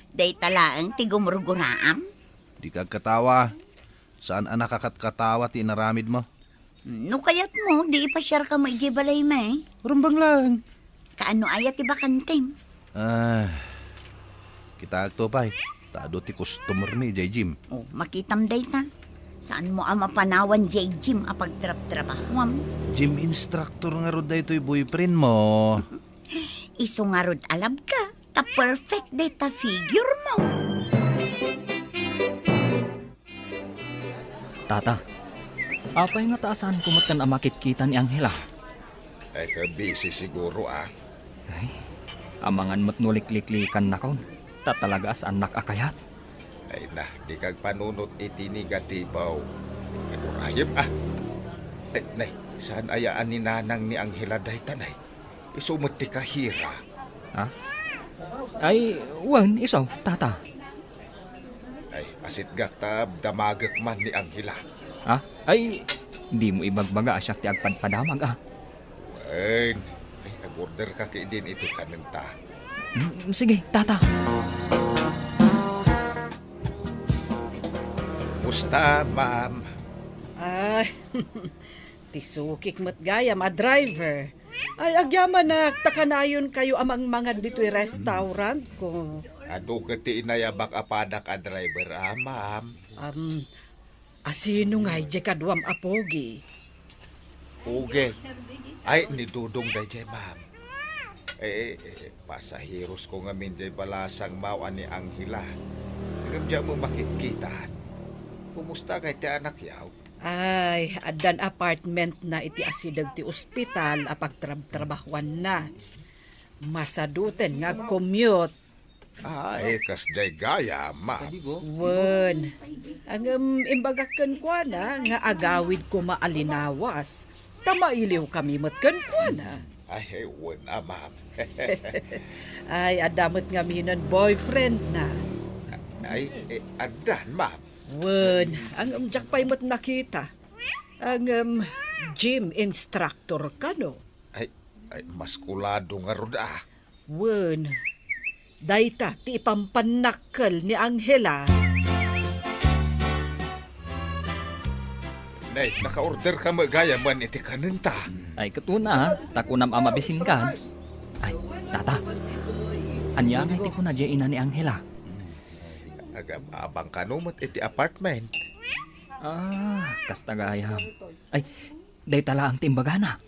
Dayta laeng ti gumurguraam? Dika agkatawa. Saan a nakakatkatawa ti inaramidmo. No kayatmo, di ipasiarkam idiay balaymi. Rumbeng laeng. Kaano aya ti bakantem? Ah, kitaekto pay. Ta adu ti customermi idiay gym. Oh, makitam dayta. Saanmo a mapanawan diay gym a pagtrabtrabahuam? Gym instructor ngarud daytoy boyfriend mo. Isu ngarud a love ka, ta perfect dayta figure mo. Tata, apay ngata a saanko metten a makitkita ni Angela? Ay, ka-busy siguro, ah. Ay, amangan met no likliklikankon, ta talaga a saannak a kayat. Ay na, dika agpanunot iti negatibo. Ay, urayem, ah. Ay, nay, saan aya a ni nanang ni Angela dayta, nay? Isu met ti kahira. Ha? Ay, wen, isu, tata. Ay, asitgak ta damagek man ni Angela. Ha? Ay, dimo ibagbaga a siak ti agpadpadamag, ah. Wen, ay, agorder ka ketdin iti kanenta. Mm, sige, tata. Kumusta, ma'am? Ay, ti sukik met gayam a driver. Ay, agyamanak, ta kanayonkayo a mangmangan ditoy restaurant ko. Adu ket ti inayabak a padak a driver, a, ma'am. Um, Asino ngay diay kaduam a pogi? Pogi? Ay, ni Dudong daydiay, ma'am. Eh, eh, eh, pasaheros ko ngamin diay balasang mao a ni Angela. Ngem diak met makitkitan. Kumusta ngay ti anakyo? Ay, addan apartment na iti asideg ti ospital a pagtrabtrabahuanna. Masaduten nga agcommute. Ay, kasdiay gayam, ma'am. Wen. Ngem imbagak kenkuana nga agawid koma a linawas, ta mailiwkami met kenkuana. Ay, wen a, ma'am. Ay, adda met ngaminen boyfriend na. Ay, eh, addan, ma'am. Wen, ngem diak pay met nakita. Ngem gym instructor kano? Ay, ay, maskulado ngarud, a. Wen, dayta ti ipampannakkel ni Angela. Nay, naka-order ka met gayam iti kanenta. Ay, ket una, ta kunam a mabisinkan. Ay, tata, ania ngay ti kuna diay ina ni Angela? Agab-abang kano met iti apartment. Ah, kasta gayam. Ay, dayta laeng ti imbagana.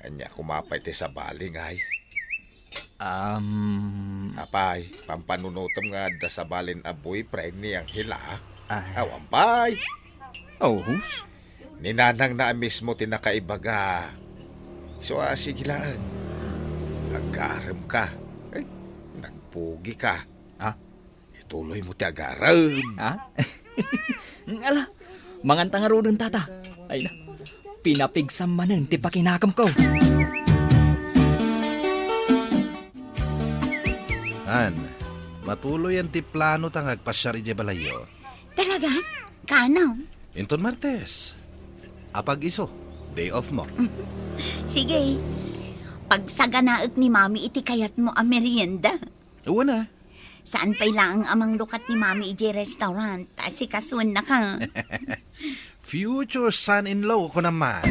Ania koma pay ti sabali ngay? Am. Apay, pampanunotem nga adda sabalin a boyfriend ni Angela? Ah. Awan pay. Ohus? Ni nanangna a mismo ti nakaibaga. Isu a, sige laeng. Agkarem ka. Ay, nagpugi ka. Ah? Ituloy mo ti agarem. Ha? Ala, manganta ngaruden, tata. Ay na, pinapigsam manen ti pakinakemko. Han, matuloyen ti plano ta nga agpasiar idiay balayyo. Talaga? Kaano? Inton Martes. Apag-isu, day off mo. Sige. Pagsaganaek ni Mami iti kayatmo a merienda. Wen a. Saan pay laeng a manglukat ni Mami idiay restaurant, ta asikasuennaka. Future son-in-law, kunam man.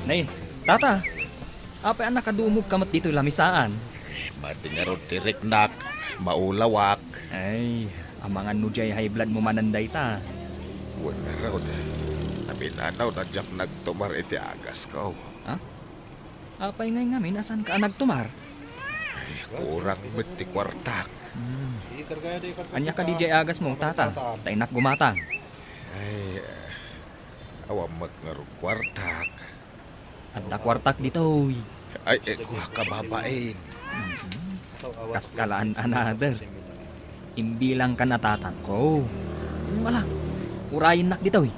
Nay, tata, apay a nakadumogka met ditoy lamisaan? Madi ngarud ti riknak, maulawak. Ay, amangan no diay high blood mo manen dayta. Wen ngarud, napinanaw na diak nagtumar iti agasko. Ha? Apay ngay ngamin a saanka a nagtumar? Ay, kurang met ti kuartak. Hmm. Ania kadi diay agasmo, tata? Ta innak gumatang. Ay, awan met ngarud kuartak. Adda kuartak ditoy. Ay, eh, kua ka babain. Mhm. Kaskalaan another. Imbilangkan a tatangko. Wala. Urayennak ditoy.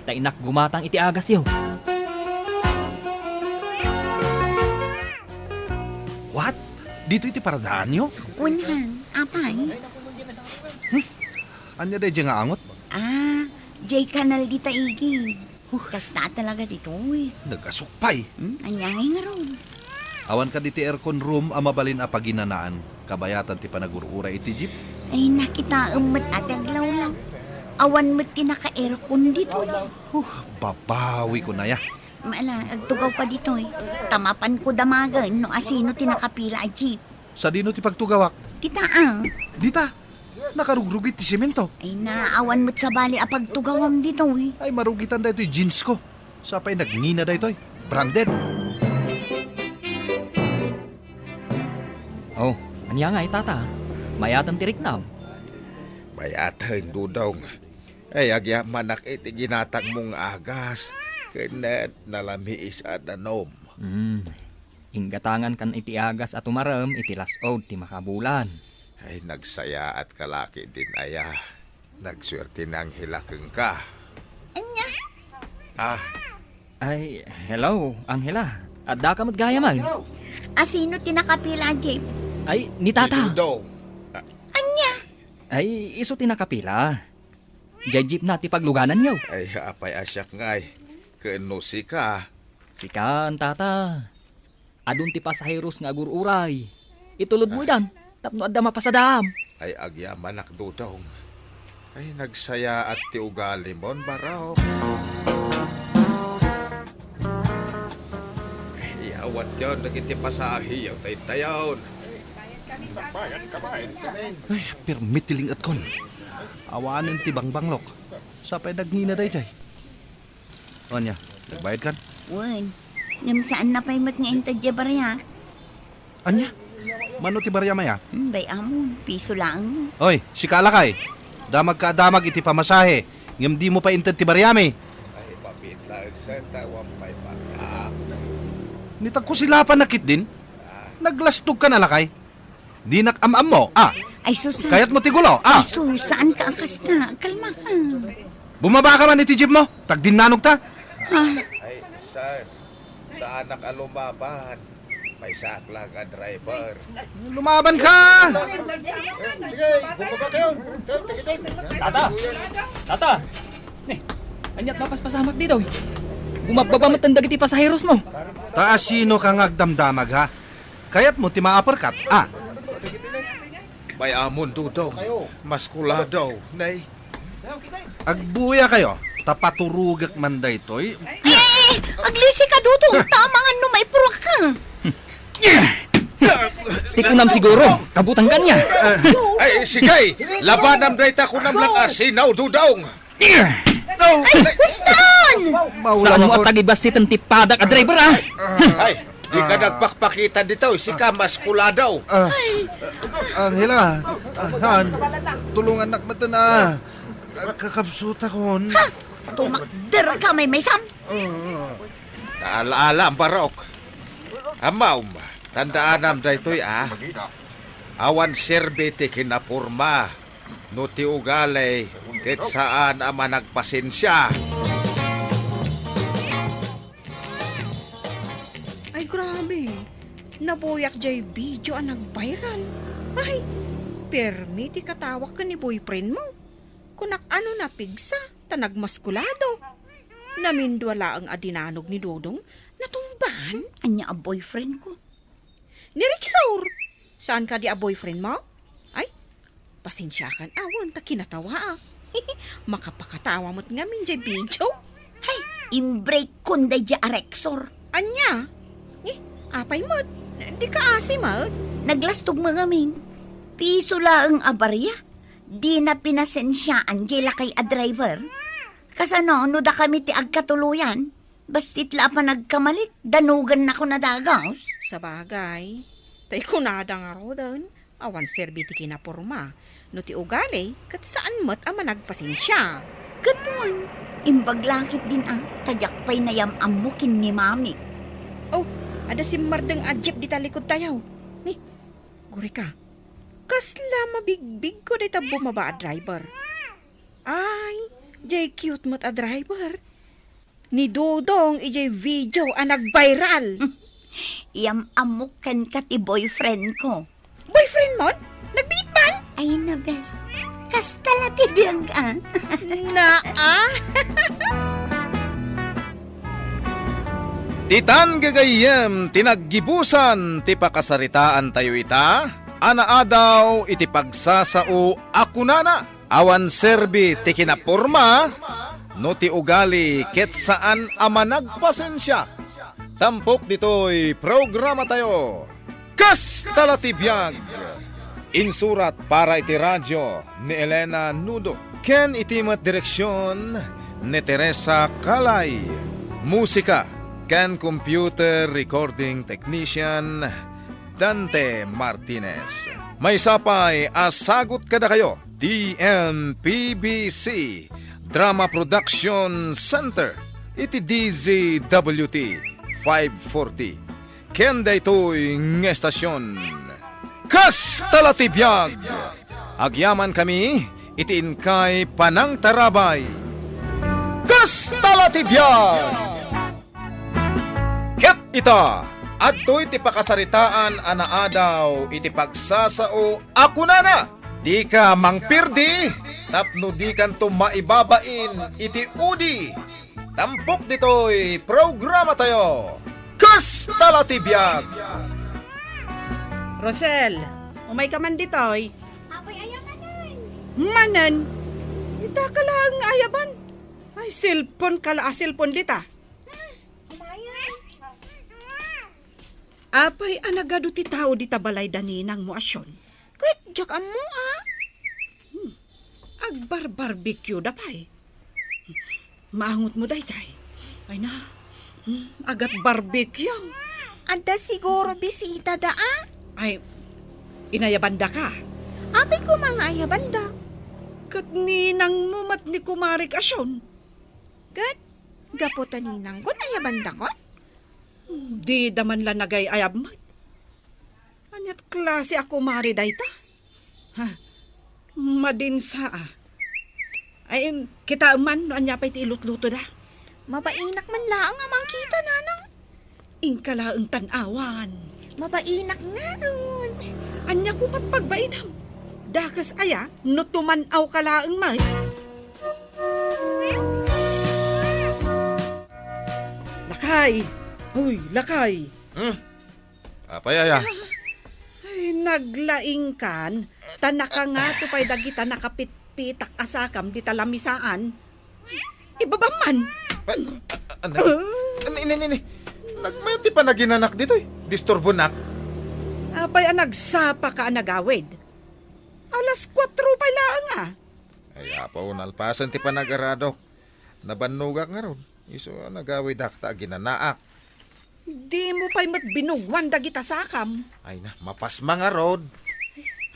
Ta innak gumatang iti agasyo. What? Ditoy ti paradaanyo? Wen han, apay? Hmm? Ania daydiay nga angot? Ah, diay kanal dita igid. Huh. Kasta talaga ditoy. Nagasukpay. Hmm? Ania ngay ngarud? Awan kadi ti aircon room a mabalin a paginanaan, kabayatan ti panagur-uray iti jeep? Ay, nakitaem met a ti aglawlaw. Awan met ti naka-aircon ditoy. Huh, babawi ko na ya. Mala, agtugawka ditoy. Ta mapanko damagen no asino ti nakapila a jeep. Sadino ti pagtugawak? Dita, a. Dita? Nakarugrugit ti semento. Ay na, awan met sabali a pagtugawam ditoy. Ay, marugitan daytoy jeans ko. Sapay nagngina daytoy. Branded. Oh, ania ngay, tata? Mayaten ti riknam? Mayaten, Dudong. Ay, agyamanak iti ginatangmo nga agas. Ken nalamiis a danum. Hmm. Inggatangankan iti agas a tumarem iti las-ud ti makabulan. Ay, nagsayaatka la ketdin aya. Nagsuerte ni Angela kenka. Ania? Ah. Ay, hello, Angela. Addaka met gayamen? Asino ti nakapila a jeep? Ay, ni tata. Ni Dudong. Ah. Ania? Ay, isu ti nakapila. Diay jeepna ti paglugananyo. Ay, apay a siak ngay? Ken no sika? Sikan, tata. Adun ti pasaheros nga agur-uray. Itulodmo idan tapno adda mapasadaam. Ay, agyamanak, Dodong. Ay, nagsayaat ti ugalimon, Barok. Ay, iyawatyon dagiti pasaheyo ta intayon. Ay, permi ti ling-etkon. Awanen ti bangbanglok. Sapay nagngina daydiay. O ania, nagbayadkan? Wen, ngem saanna pay met nga inted diay bariak. Ania? Mano ti bariam aya? Hmm, bay-amon, piso laeng. Oy, sika a lakay. Damagka a damag iti pamasahe, ngem dimo pay inted ti bariami. Ay, mapit laeng, sir, ta awan pay bariak. Ni tagkusilapan na ketdin? Naglastogkan a lakay? Dinak am-ammo, a? Ay, sus, a. Kayatmo ti gulo, a? Ay, sus, saanka a kasta. Kalmaka. Bumabaka man iti jeepmo, ta agdinnanogta. Ha? Ay, sir, saanak a lumaban. Maysaak laeng a driver. Lumabanka! Sige, bumaba kayo. Kayo, tikitin. Tata! Tata! Ni, ania't mapaspasamak ditoy? Bumabbaba met dagiti pasaherosmo. Ta asinoka nga agdamdamag, ha? Kayatmo ti maaperkat, a? Bay-amon, Dodong. Maskulado, nay. Agbuyakayo, ta paturogek man daytoy. Eh, aglisika, Dodong, ta amangan no maipuruakka. Ti kunam siguro, kabutangkan niya. Ay, sige, labanam dayta kunam lang a sinaw, Dodong. Ay, kustan! Saanmo a tagibasiten ti padak a driver, a? Ay, dika nagpakpakita ditoy, sika maskulado. Ah, Angela, ah, Han, tulungannak met, a. Kakabsutakon. Ha? Tumakderka, maymaysan? Naala-ala, Barok. Ammom, tandaanam daytoy, a. Awan serbi ti kinaporma no ti ugali ket saan a managpasensia. Ay, grabe. Nabuyak jay video a nag-viral. Ay, permi ti katawak ken ni boyfriend mo. Kunak, ano, napigsa ta nagmaskulado. Namindua laeng a dinanog ni Dodong, natumban. Ania a boyfriend ko? Ni Rexor! Saan kadi a boyfriend mo? Ay, pasensiakan awan ta kinatawaak. Makapakatawa met ngamin jay video. Hay, imbreak kon dayjay a Rexor. Ania? Eh, apay met? Dika asi met? Naglastog met ngamin. Piso laeng a baria. Dina pinasensiaan jay lakay a driver. Kasano no dakami ti agkatuloyan? Bassit la a panagkamalik, danogannako na dagus. Sabagay, tay kunada ngaruden, awan serbi ti kinaporma. No ti ugali, ket saan met a managpasensia. Ket wen, imbag la ketdin a, ta diak pay nayam-ammo ken ni Mami. Oh, adda simmardeng a jeep dita likodtayo. Ni, gurika, kasla mabigbigko dayta bumaba a driver. Ay, jay cute met a driver. Ni Dodong ijay video a nag-viral. Iyam-ammok kenka ti boyfriend ko. Boyfriend mon? Nagbiit man? Ay, na, bes. Kasta la ti biag, a. Naa? Ditan gagayyem ti naggibusan ti pakasaritaantayo ita, a naadaw iti pagsasao a kunana. Awan serbi ti kinaporma no ti ugali ket saan a managpasensia. Tampok ditoy programatayo, Kasta la ti Biag. Insurat para iti radio ni Elena Nudo ken iti met direksion ni Teresa Calay. Musika ken computer recording technician Dante Martinez. Maysa pay a sagut kadakayo ti M P B C Drama Production Center iti D Z W T five forty ken daytoy nga estasion. Kasta la ti biag! Agyamankami iti inkay panangtarabay. Kasta la ti biag! Ket ita, adtoy ti pakasaritaan a naadaw iti pagsasao a kunana, "Dika mangpirdi tapno dikanto maibabain iti udi." Tampok ditoy programatayo, Kasta la ti biag! Rosel, umayka man ditoy. Apay, aya manen? Manen? Ita ka laeng nga ayaban. Ay, cellphone ka la a cellphone dita. Umayan. Apay a nagadu ti tao dita balay da ninangmo a Sion? Ket diak ammo a. Hmm. Agbarbarbecue da pay. Maangotmo daydiay. Ay na. Hmm, agat barbecue. Adda siguro bisita da a? Ay, inayabanda ka? Apay koma nga ayabanda. Ket ninangmo met ni kumarik a Sion. Ket gapu ta ninangkon ayabandakon? Dida man la nagay-ayab met. Aniat klase a kumare dayta? Ha? Madinsa a. Ay, em, kitaem man no ania pay ti ilutlutoda. Mabainak man laeng a mangkita, nanang. Inka laeng tan-awan. Mabainak ngarud. Ania koma ti pagbainam? Dakes aya no tuman-aw ka laeng met? Lakay! Uy, lakay! Hmm? Apay aya? Ay, naglaingkan, ta nakangato pay dagita nakapitpitak a sakam dita lamisaan. Ibabam man. Ay, a-, a-, ano? Ah. Ni, ni, ni, ni. Nagmayat ti panaginanak ditoy. Disturbonak. Apay a nagsapa ka a nagawid? Alas kuatro pay laeng a. Ay, apo, nalpasen ti panag-aradok. Nabannogak ngarud. Isu a nagawidak ta aginanaak. Dimo pay met binugwan dagita sakam. Ay na, mapasma ngarud.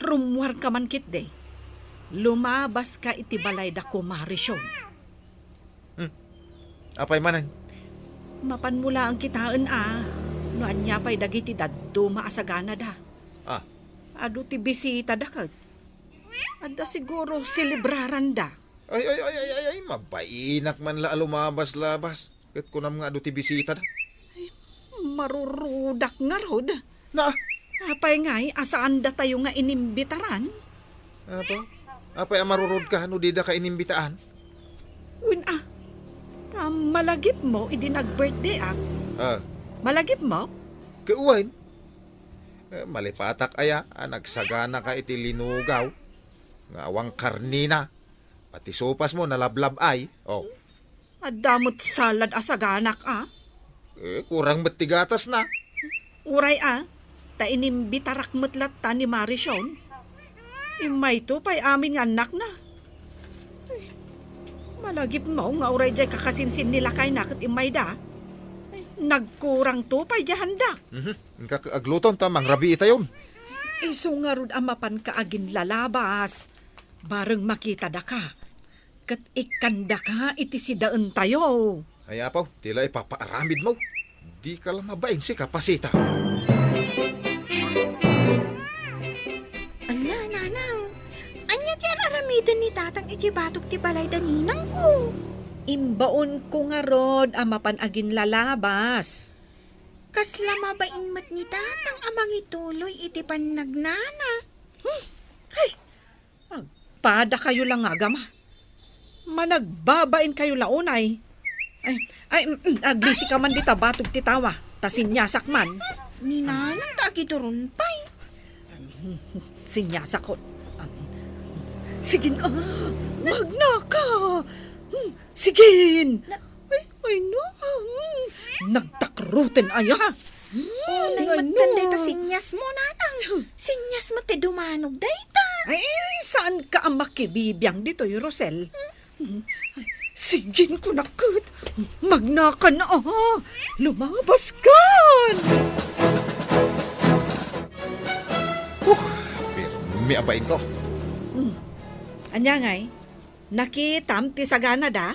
Rummuarka man ketdi. Lumabaska iti balay da Kumare Sion. Hmm. Apay manen? Mapanmo laeng kitaen a no ania pay dagiti dadduma a saganada. Ah. Adu ti bisitada ket. Adda siguro selebraranda. Ay, ay, ay, ay, ay, ay, mabainak man la a lumabas-labas. Ket kunam nga adu ti bisitada. Ay, marurudak ngarud. Na? Apay ngay a saandatayo nga inimbitaran? Apo? Apay a marurudka no didaka inimbitaan? Wen a, ta malagipmo idi nag-birthday ak. Ah. Malagipmo? Ket wen? Eh, malipatak aya a nagsaganaka iti linugaw nga awan karnina. Pati sopas mo nalablab ay. Oh. Adda met salad a saganak a. Eh, kurang met ti gatasna. Uray a, ta inimbitarak met latta ni Mare Sion. Immayto pay amin nga annakna. Ay, malagipmo nga uray diay kakasinsin ni lakayna ket immayda. Ay, nagkurangto pay diay handak. Mhm. Inka agluton ta mangrabii tayon. Isu ngarud a mapanka aginlalabas. Bareng makitadaka. Ket ikkandaka iti sidaentayo. Ay, apo, ti la ipapaaramidmo. Dika la mabain, sika, Pasita. Ala, nanang, ania ti ar-aramiden ni tatang iti batog ti balay da ninangko? Imbaonko ngarud a mapan aginlalabas. Kasla mabain met ni tatang a mangituloy iti pannagnana. Hmm. Ay, agpadakayo la nga agama. Managbabainkayo la unay. Ay, ay, mm, mm, aglisi ka man dita batog ti tawa, ta siniasak man. Ni nanang ta agituron pay. Siniasak ko. Sigin, ah, magnaka. Hmm, sigin. Na- Ay, ay, no. Hmm, nagtakroten aya. Hmm, unay met dayta siniasmo, nanang. Sinias met ti dumanog dayta. Ay, saanka a makibibiang ditoy, Rosel. Hmm. Ay, sigin ko naket. Magnakan, ah. Lumabas kan. Uh, pirmi a bain ko. Hmm. Ania ngay? Nakitam ti saganada?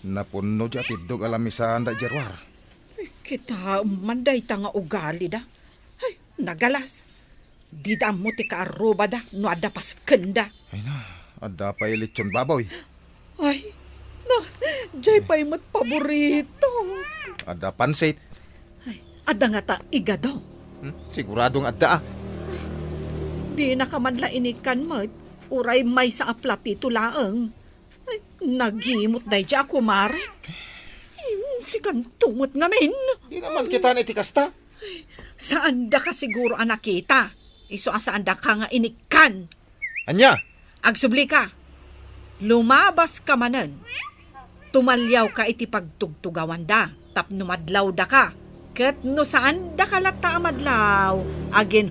Napunno diay atiddog a lamisaan da idiay ruar. Ay, kitaem man dayta nga ugalida. Ay, nagalas. Dida ammo ti kaarrubada no adda paskenda. Ay na, adda pay lechon baboy. Ay, na, diay pay met paborito. Adda pansit. Ay, adda ngata igado. Hmm? Sigurado nga adda, ah. Dinaka man la inikkan met, uray maysa a platito laeng. Ay, nagimot daydiay a kumarek. Sikanto met ngamin. Di naman kitan iti kasta. Saandaka siguro a nakita. Isu a saandaka nga inikkan. Ania? Agsublika. Lumabaska manen. Tumaliawka iti pagtugtugawanda tapno madlawdaka. Ket no saandaka latta a madlaw, agin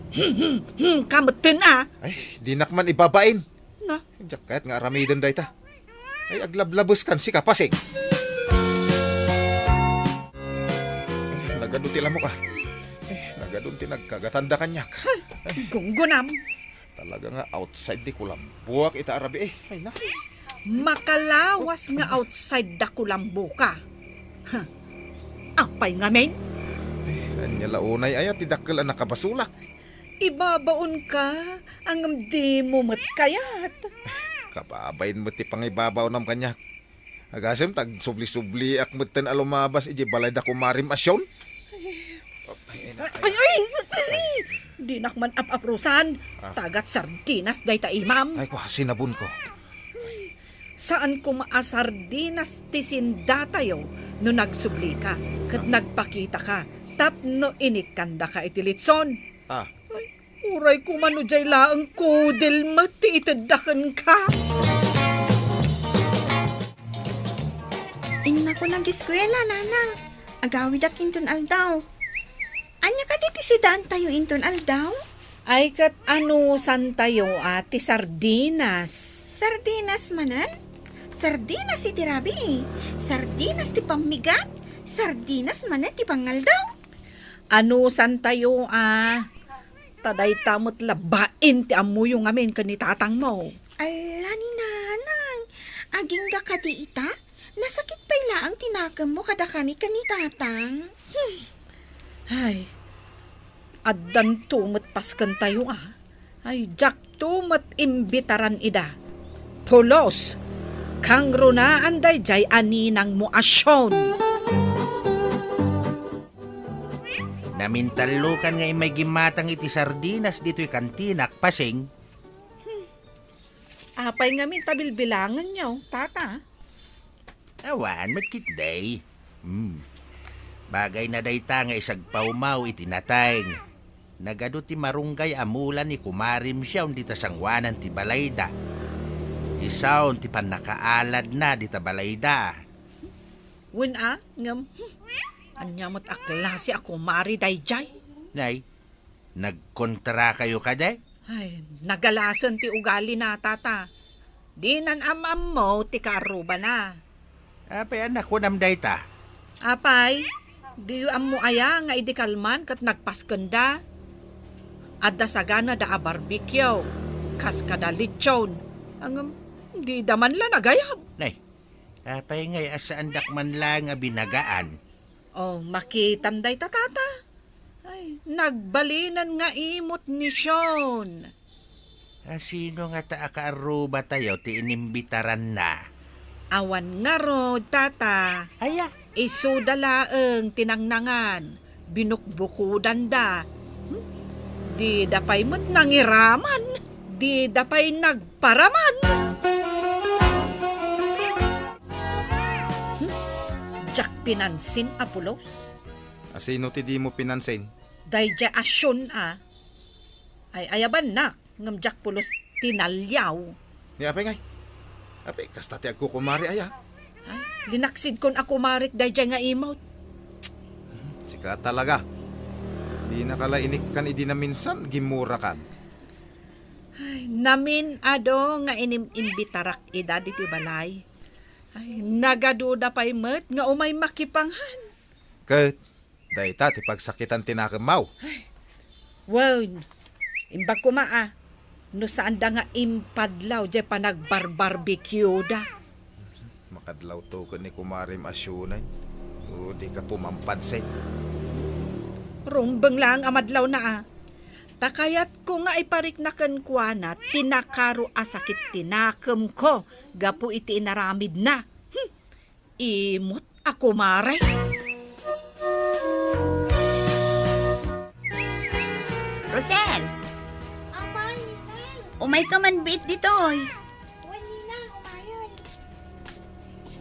ka metten a. Ay, dinak man ibabain. Na? Diak kayat nga aramiden dayta. Ay, aglablabeskan, sika, Pasing. Ay, nagadu ti lamok, a. Ay, nagadu ti nagkagatanda kaniak. Gunggunam. Talaga nga outside di kulambuak ita a rabii, eh. Ay, na. Makalawas nga outside da kulambuka. Huh. Apay ngamin? Ay, ania la unay aya ti dakkel a nakabasolak? Ibabaonka, ngem dimo met kayat. Kababain met ti pangibabaonam kaniak. Agasem ta agsubli-subliak metten a lumabas idiay balay da kumarim a Sion. Ay, ay, ay! Dinak man ap-aprusan. Ah. Tagat sardinas dayta imam. Ay, kua, sinabonko. Saan koma a sardinas ti sindatayo no nagsublika ket nagpakitaka tapno inikkandaka iti litson. Ah. Ay, uray koma no diay laeng kudel met ti itedda kenka. Innako nagiskuela, Nana. Agawidak inton aldaw. Ania kadi ti sidaantayo inton aldaw? Ay, ket anusantayo a ti sardinas? Sardinas manen? Sardinas iti rabii. Sardinas ti pammigat. Sardinas manen ti pangaldaw. Anusantayo a? Ta dayta met labain ti ammoyo ngamin ken ni tatangmo. Ala ni Nanang, agingga kadi ita? Nasakit pay laeng ti nakemmo kadakami ken ni Tatang. Hmm. Ay, addanto met paskentayo a. Ay, diakto met imbitaran ida. Pulos, kangrunaan daydiay a ninangmo a Sion. Namintallokan nga immay gimmatang iti sardinas ditoy kantinak, Pasing. Hmm. Apay ngamin ta bilbilangenyo, Tata? Awan met ketdi. Hmm. Bagayna dayta nga isagpawmaw iti nateng. Nagadu ti marunggay a mula ni Kumarim Sion dita sangoanan ti balayda. Isun ti pannakaaladna dita balayda. Wen a, ngem, hmm, ania met a klase a kumare daydiay? Nay, nagkontrakayo kadi? Ay, nagalasen ti ugalina, Tata. Dinan am-ammo ti kaarrubana. Apay a nakunam dayta? Apay, diyo ammo aya nga idi kalman ket nagpaskenda? Adda saganada a barbecue, kas kada litson. Ngem, dida man la nagayab. Nay, apay ngay a saandak man laeng a binagaan? Oh, makitam dayta, Tata. Ay, nagbalinen nga imot ni Sion. A, sino ngata a kaarrubatayo ti inimbitaranna? Awan ngarud, Tata. Aya? Isuda laeng ti nangnangan. Binukbukudanda. Hmm? Dida pay met nangiraman. Dida pay nagparaman. Hmm? Diak pinansin a pulos. A, sino ti dimo pinansin? Daydiay a Sion a. Ay, ayabannak, ngem diak pulos tinaliaw. Ni apay ngay? Apay, kasta ti agkukumare aya? Ay, linaksidkon a kumarek daydiay nga imot. Sika talaga. Dinaka la inikkan idi naminsan, gimmurakan. Ay, namin-adu nga inim-imbitarak ida ditoy balay. Ay, nagaduda pay met nga umay makipanghan. Ket, dayta ti pagsakitan ti nakemmaw. Ay, wen, imbag koma a, no saanda nga impadlaw diay panagbarbarbecueda. Makadlawto ken ni kumarem a Sionen, no dika pumampansin. Rumbeng laeng a madlawna a. Ta kayatko nga iparikna kenkuana ti nakaro a sakit ti nakemko gapu iti inaramidna. Hmm. Imot a kumare. Rosel! Apay, Ninang! Umayka man biit ditoy. Wen, Ninang, umayen.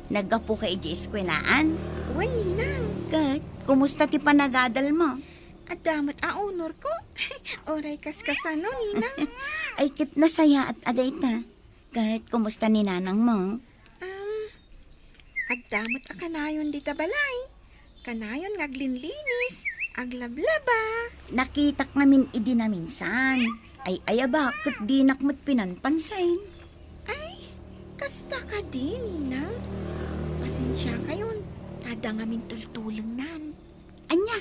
Naggapuka idiay eskuelaan? Wen, ninang. Ket, kumusta ti panagadalmo? Adda met a honor ko. Uray kaskasano, ninang. Ay, ket nasayaat a dayta. Ket, kumusta ni nanangmo? Um, adda met a kanayon dita balay. Kanayon nga aglinlinis, aglablaba. Nakitak ngamin idi naminsan. Ay, ay, aba, ket dinak met pinanpansin. Ay, kasta kadi, ninang? Pasensiakayon, ta adda ngamin tultulengnan. Ania?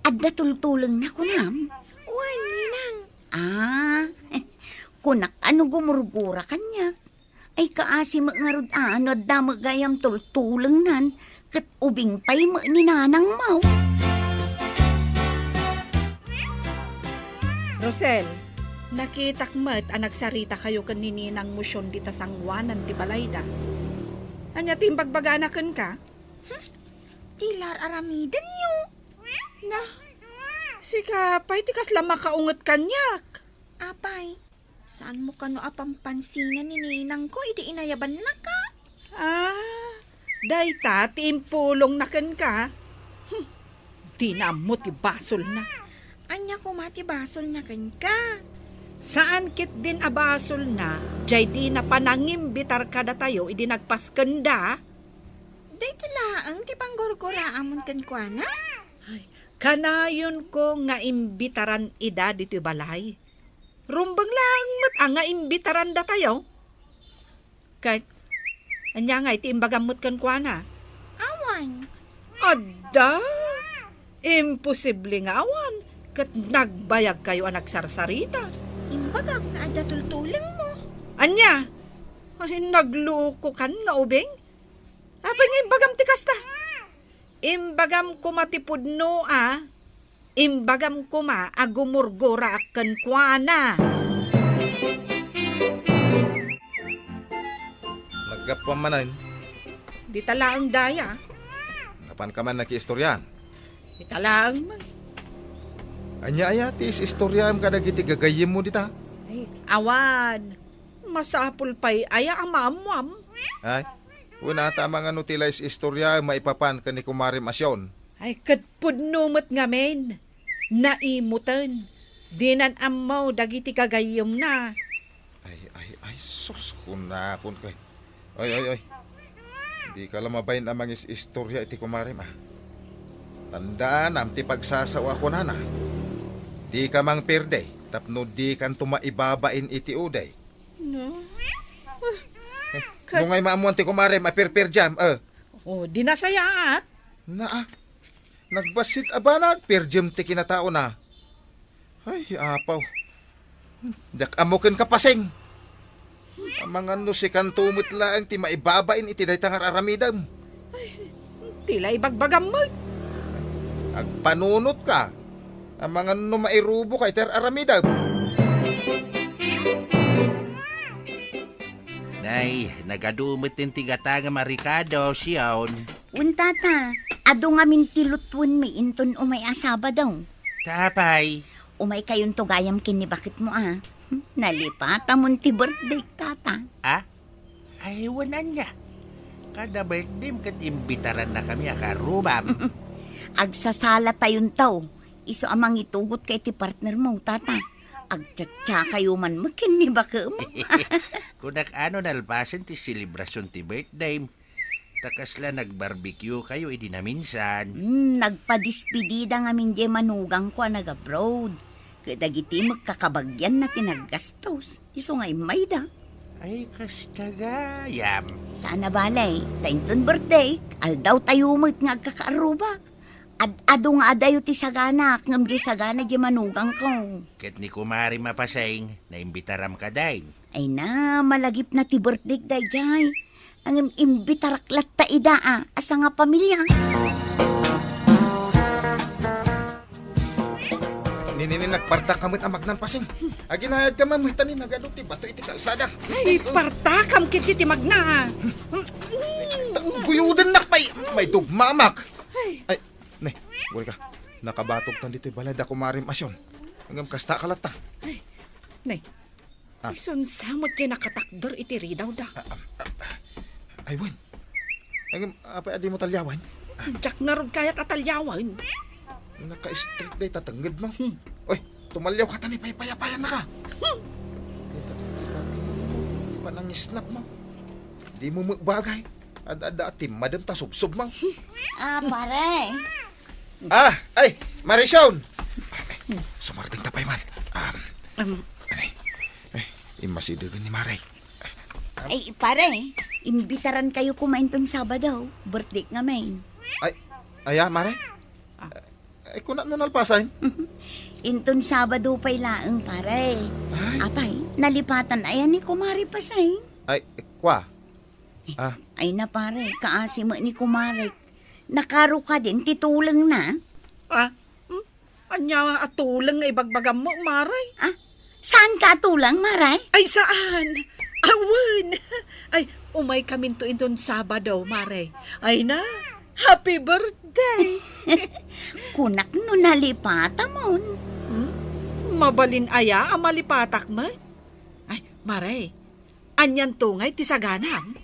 Adda tultulengna, kunam? Wen, ninang. Ah, kunak a no gumurgura kaniak. Ay, kaasi met ngarud a no adda met gayam tultulengnan, ket ubing pay met ni nanangmo. Rosel, nakitak met a nagsaritakayo ken ni Ninang Mosion dita sangoanan ti balayda. Ania ti imbagbagana kenka? Hmm, ti la ar-aramidenyo. Na, sika pay ti kasla makaunget kaniak. Apay, saanmo kano a pampansinan ni ninangko idi inayabannaka? Ah, dayta ti impulongna kenka? Hmm, dina ammo ti basolna. Ania koma ti basolna kenka? Saan ketdin a basolna, jay dina panangimbitar kadatayo idi nagpaskenda? Dayta laeng ti panggurguraamon kenkuana? Ay, kanayonko nga imbitaran ida ditoy balay. Rumbeng laeng met a nga imbitaran datayo. Ket, ania ngay ti imbagam met kenkuana? Awan. Adda? Imposible nga awan, ket nagbayagkayo a nagsarsarita. Imbagak nga adda tultulengmo. Ania? Ay, naglukokan nga ubing? Apay nga imbagam ti kasta? Imbagam koma ti pudno a, imbagam koma a gumurguraak kenkuana. Naggapuam manen. Dita laeng daya. Napanka man nakiistorian? Dita laeng man. Ania aya ti is-istoriam kadagiti gagayyemmo dita? Ay, awan. Masapul pay aya a maammuam? Ay, wen, ata mangano ti la is-istoriaem maipapan ken ni Kumarem a Sion? Ay, ket pudno met ngamin. Naimoten. Dinan ammo dagiti gagayyemna. Ay, ay, ay, sus, kunakon kay. Ay, ay, ay. Dika la mabain a mangis-istoria iti kumarem, a. Tandaanam ti pagsasao a kunana. Dika mangperde tapno dikanto maibabain iti uday. No? Eh, Kat- no ngay maammuan ti kumarem a perperdiam, eh. Oh, di nasayaat. Naa, nagbassit a banag, perdiam ti kinataona. Ay, apaw. Diak ammo ken kapasing. Amangan no sikanto met laeng ti maibabain iti dayta nga ar-aramidem. Ti la ibagbagam met. Agpanunotka. Amangan no mairuboka iti ar-aramidem. Nay, nagadu met ti gatangem a rikado, Sion. Wen, tata, adu ngamin ti lutwenmi inton umay a Sabado. Tapay. Umaykayonto gayam ken ni baketmo, a. Nalipatamon ti birthday, tata. A? Ay, wen ania. Kada birthdayem ket imbitarannakami a kaarrubam. Agsasalatayonto. Isu a mangitugotka iti partnermo, tata. Agchatchakayo man met ken ni bakem. Kunak, ano, nalpasen ti selebrasion ti birthdayem. Ta kasla nag-barbecue kayo idi naminsan. Hmm, nagpadispidida ngamin diay manugangko a nag-abroad. Ket dagiti met kakabagianna ti naggastos. Isu nga immayda. Ay, kasta gayam. Saan a bale, ta inton birthday, aldawtayo met nga agkakaarruba. Ad-adu nga adayo ti sagana, ngem diay sagana diay manugangko. Ket ni Kumare Mapaseng, naimbitaram kadi? Ay na, malagipna ti birthdayk daydiay. Ngem imbitarak latta ida a, a sangapamilia. Ni, ni, ni, nagpartak ka met a magnan, Paseng. Aginayad ka, ma'am, ta ni nagadu ti bato iti kalsada. Ay, partakam ket iti magna. Ta-, buyodennak pay, may dugmamak. Ay. Ay, ne, wen ka, nakabatogtan ditoy balay da Kumarem Asion. Ngem kasta ka latta. Ay, ne. Ah. Isunsa met diay nakatakder iti ridawda? Ah, ah, ah, ay, wen. Ngem, apay a dimo talyawen? Diak ngarud kayat a talyawen. Naka-straight day ta tengngedmo. Hmm. Oy, tumalyaw ka ta ni paypayapayan na ka. Hmm. Panangisnap mo. Dimo met bagay. Ad-adda a timmadem ta subsob mo. Ah, pare. Ah, ay, Marison! Sumardeng ta pay man. Um, Um, anay, ay, immasidegen ni Mare. Ay, pare, imbitaran kayo koma inton Sabado. Birthday ngamin. Ay, aya, Mare? Ah. Ay, kuna no nalpasan? Inton Sabado pay laeng, pare. Ay. Apay, nalipatan ayan ni Kumare Pasay? Ay, kwa. Ah. Ay na, pare, kaasi met ni Kumare. Nakaro ka din ti tulengna? Ah, hmm? Ania a tuleng nga ibagbagam mo, Mare? Ah, saan ka a tuleng, Mare? Ay, saan? Awan! Ay, umay kaminto inton Sabado, Mare. Ay na, happy birthday! Kunak no nalipatamon. Hmm? Mabalin aya a malipatak met? Ay, Mare, anian to ngay ti saganam?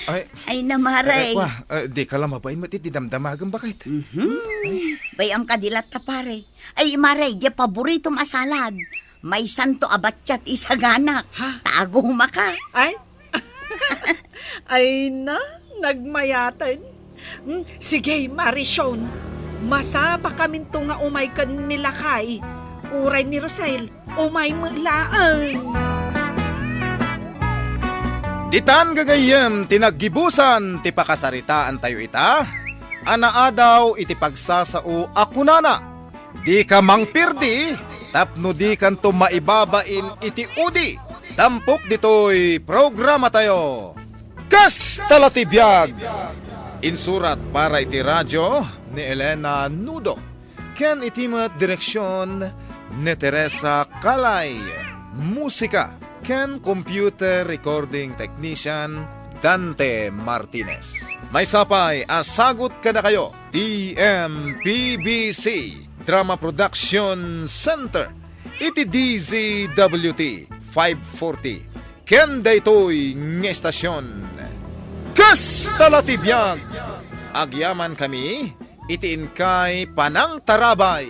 Ay, Ay na, Mare. Eh, kwa, eh, di ka la mabain met iti damdamagem, baket. Mhm. Bay-am ka di latta, pare. Ay, Mare, di paboritom a salad. Maysanto a batsa ti isaganak. Ha? Tagumaka. Ay? Ay na, nagmayaten. Hmm, sige, Marison. Masapakaminto nga umay ken ni Lakay. Uray ni Rosel. Umay met laeng. Ditan gagayyem ti naggibusan ti pakasaritaantayo ita, a naadaw iti pagsasao a kunana, "Dika mangpirdi, tapno dikanto maibabain iti udi." Tampok ditoy programatayo. Kasta la ti biag! Insurat para iti radio ni Elena Nudo. Ken iti met direksion ni Teresa Calay, musika ken computer recording technician Dante Martinez. Maysa pay a sagut kadakayo ti M P B C Drama Production Center iti D Z W T five forty ken daytoy nga estasion. Kasta la ti biag! Agyamankami iti inkay panangtarabay.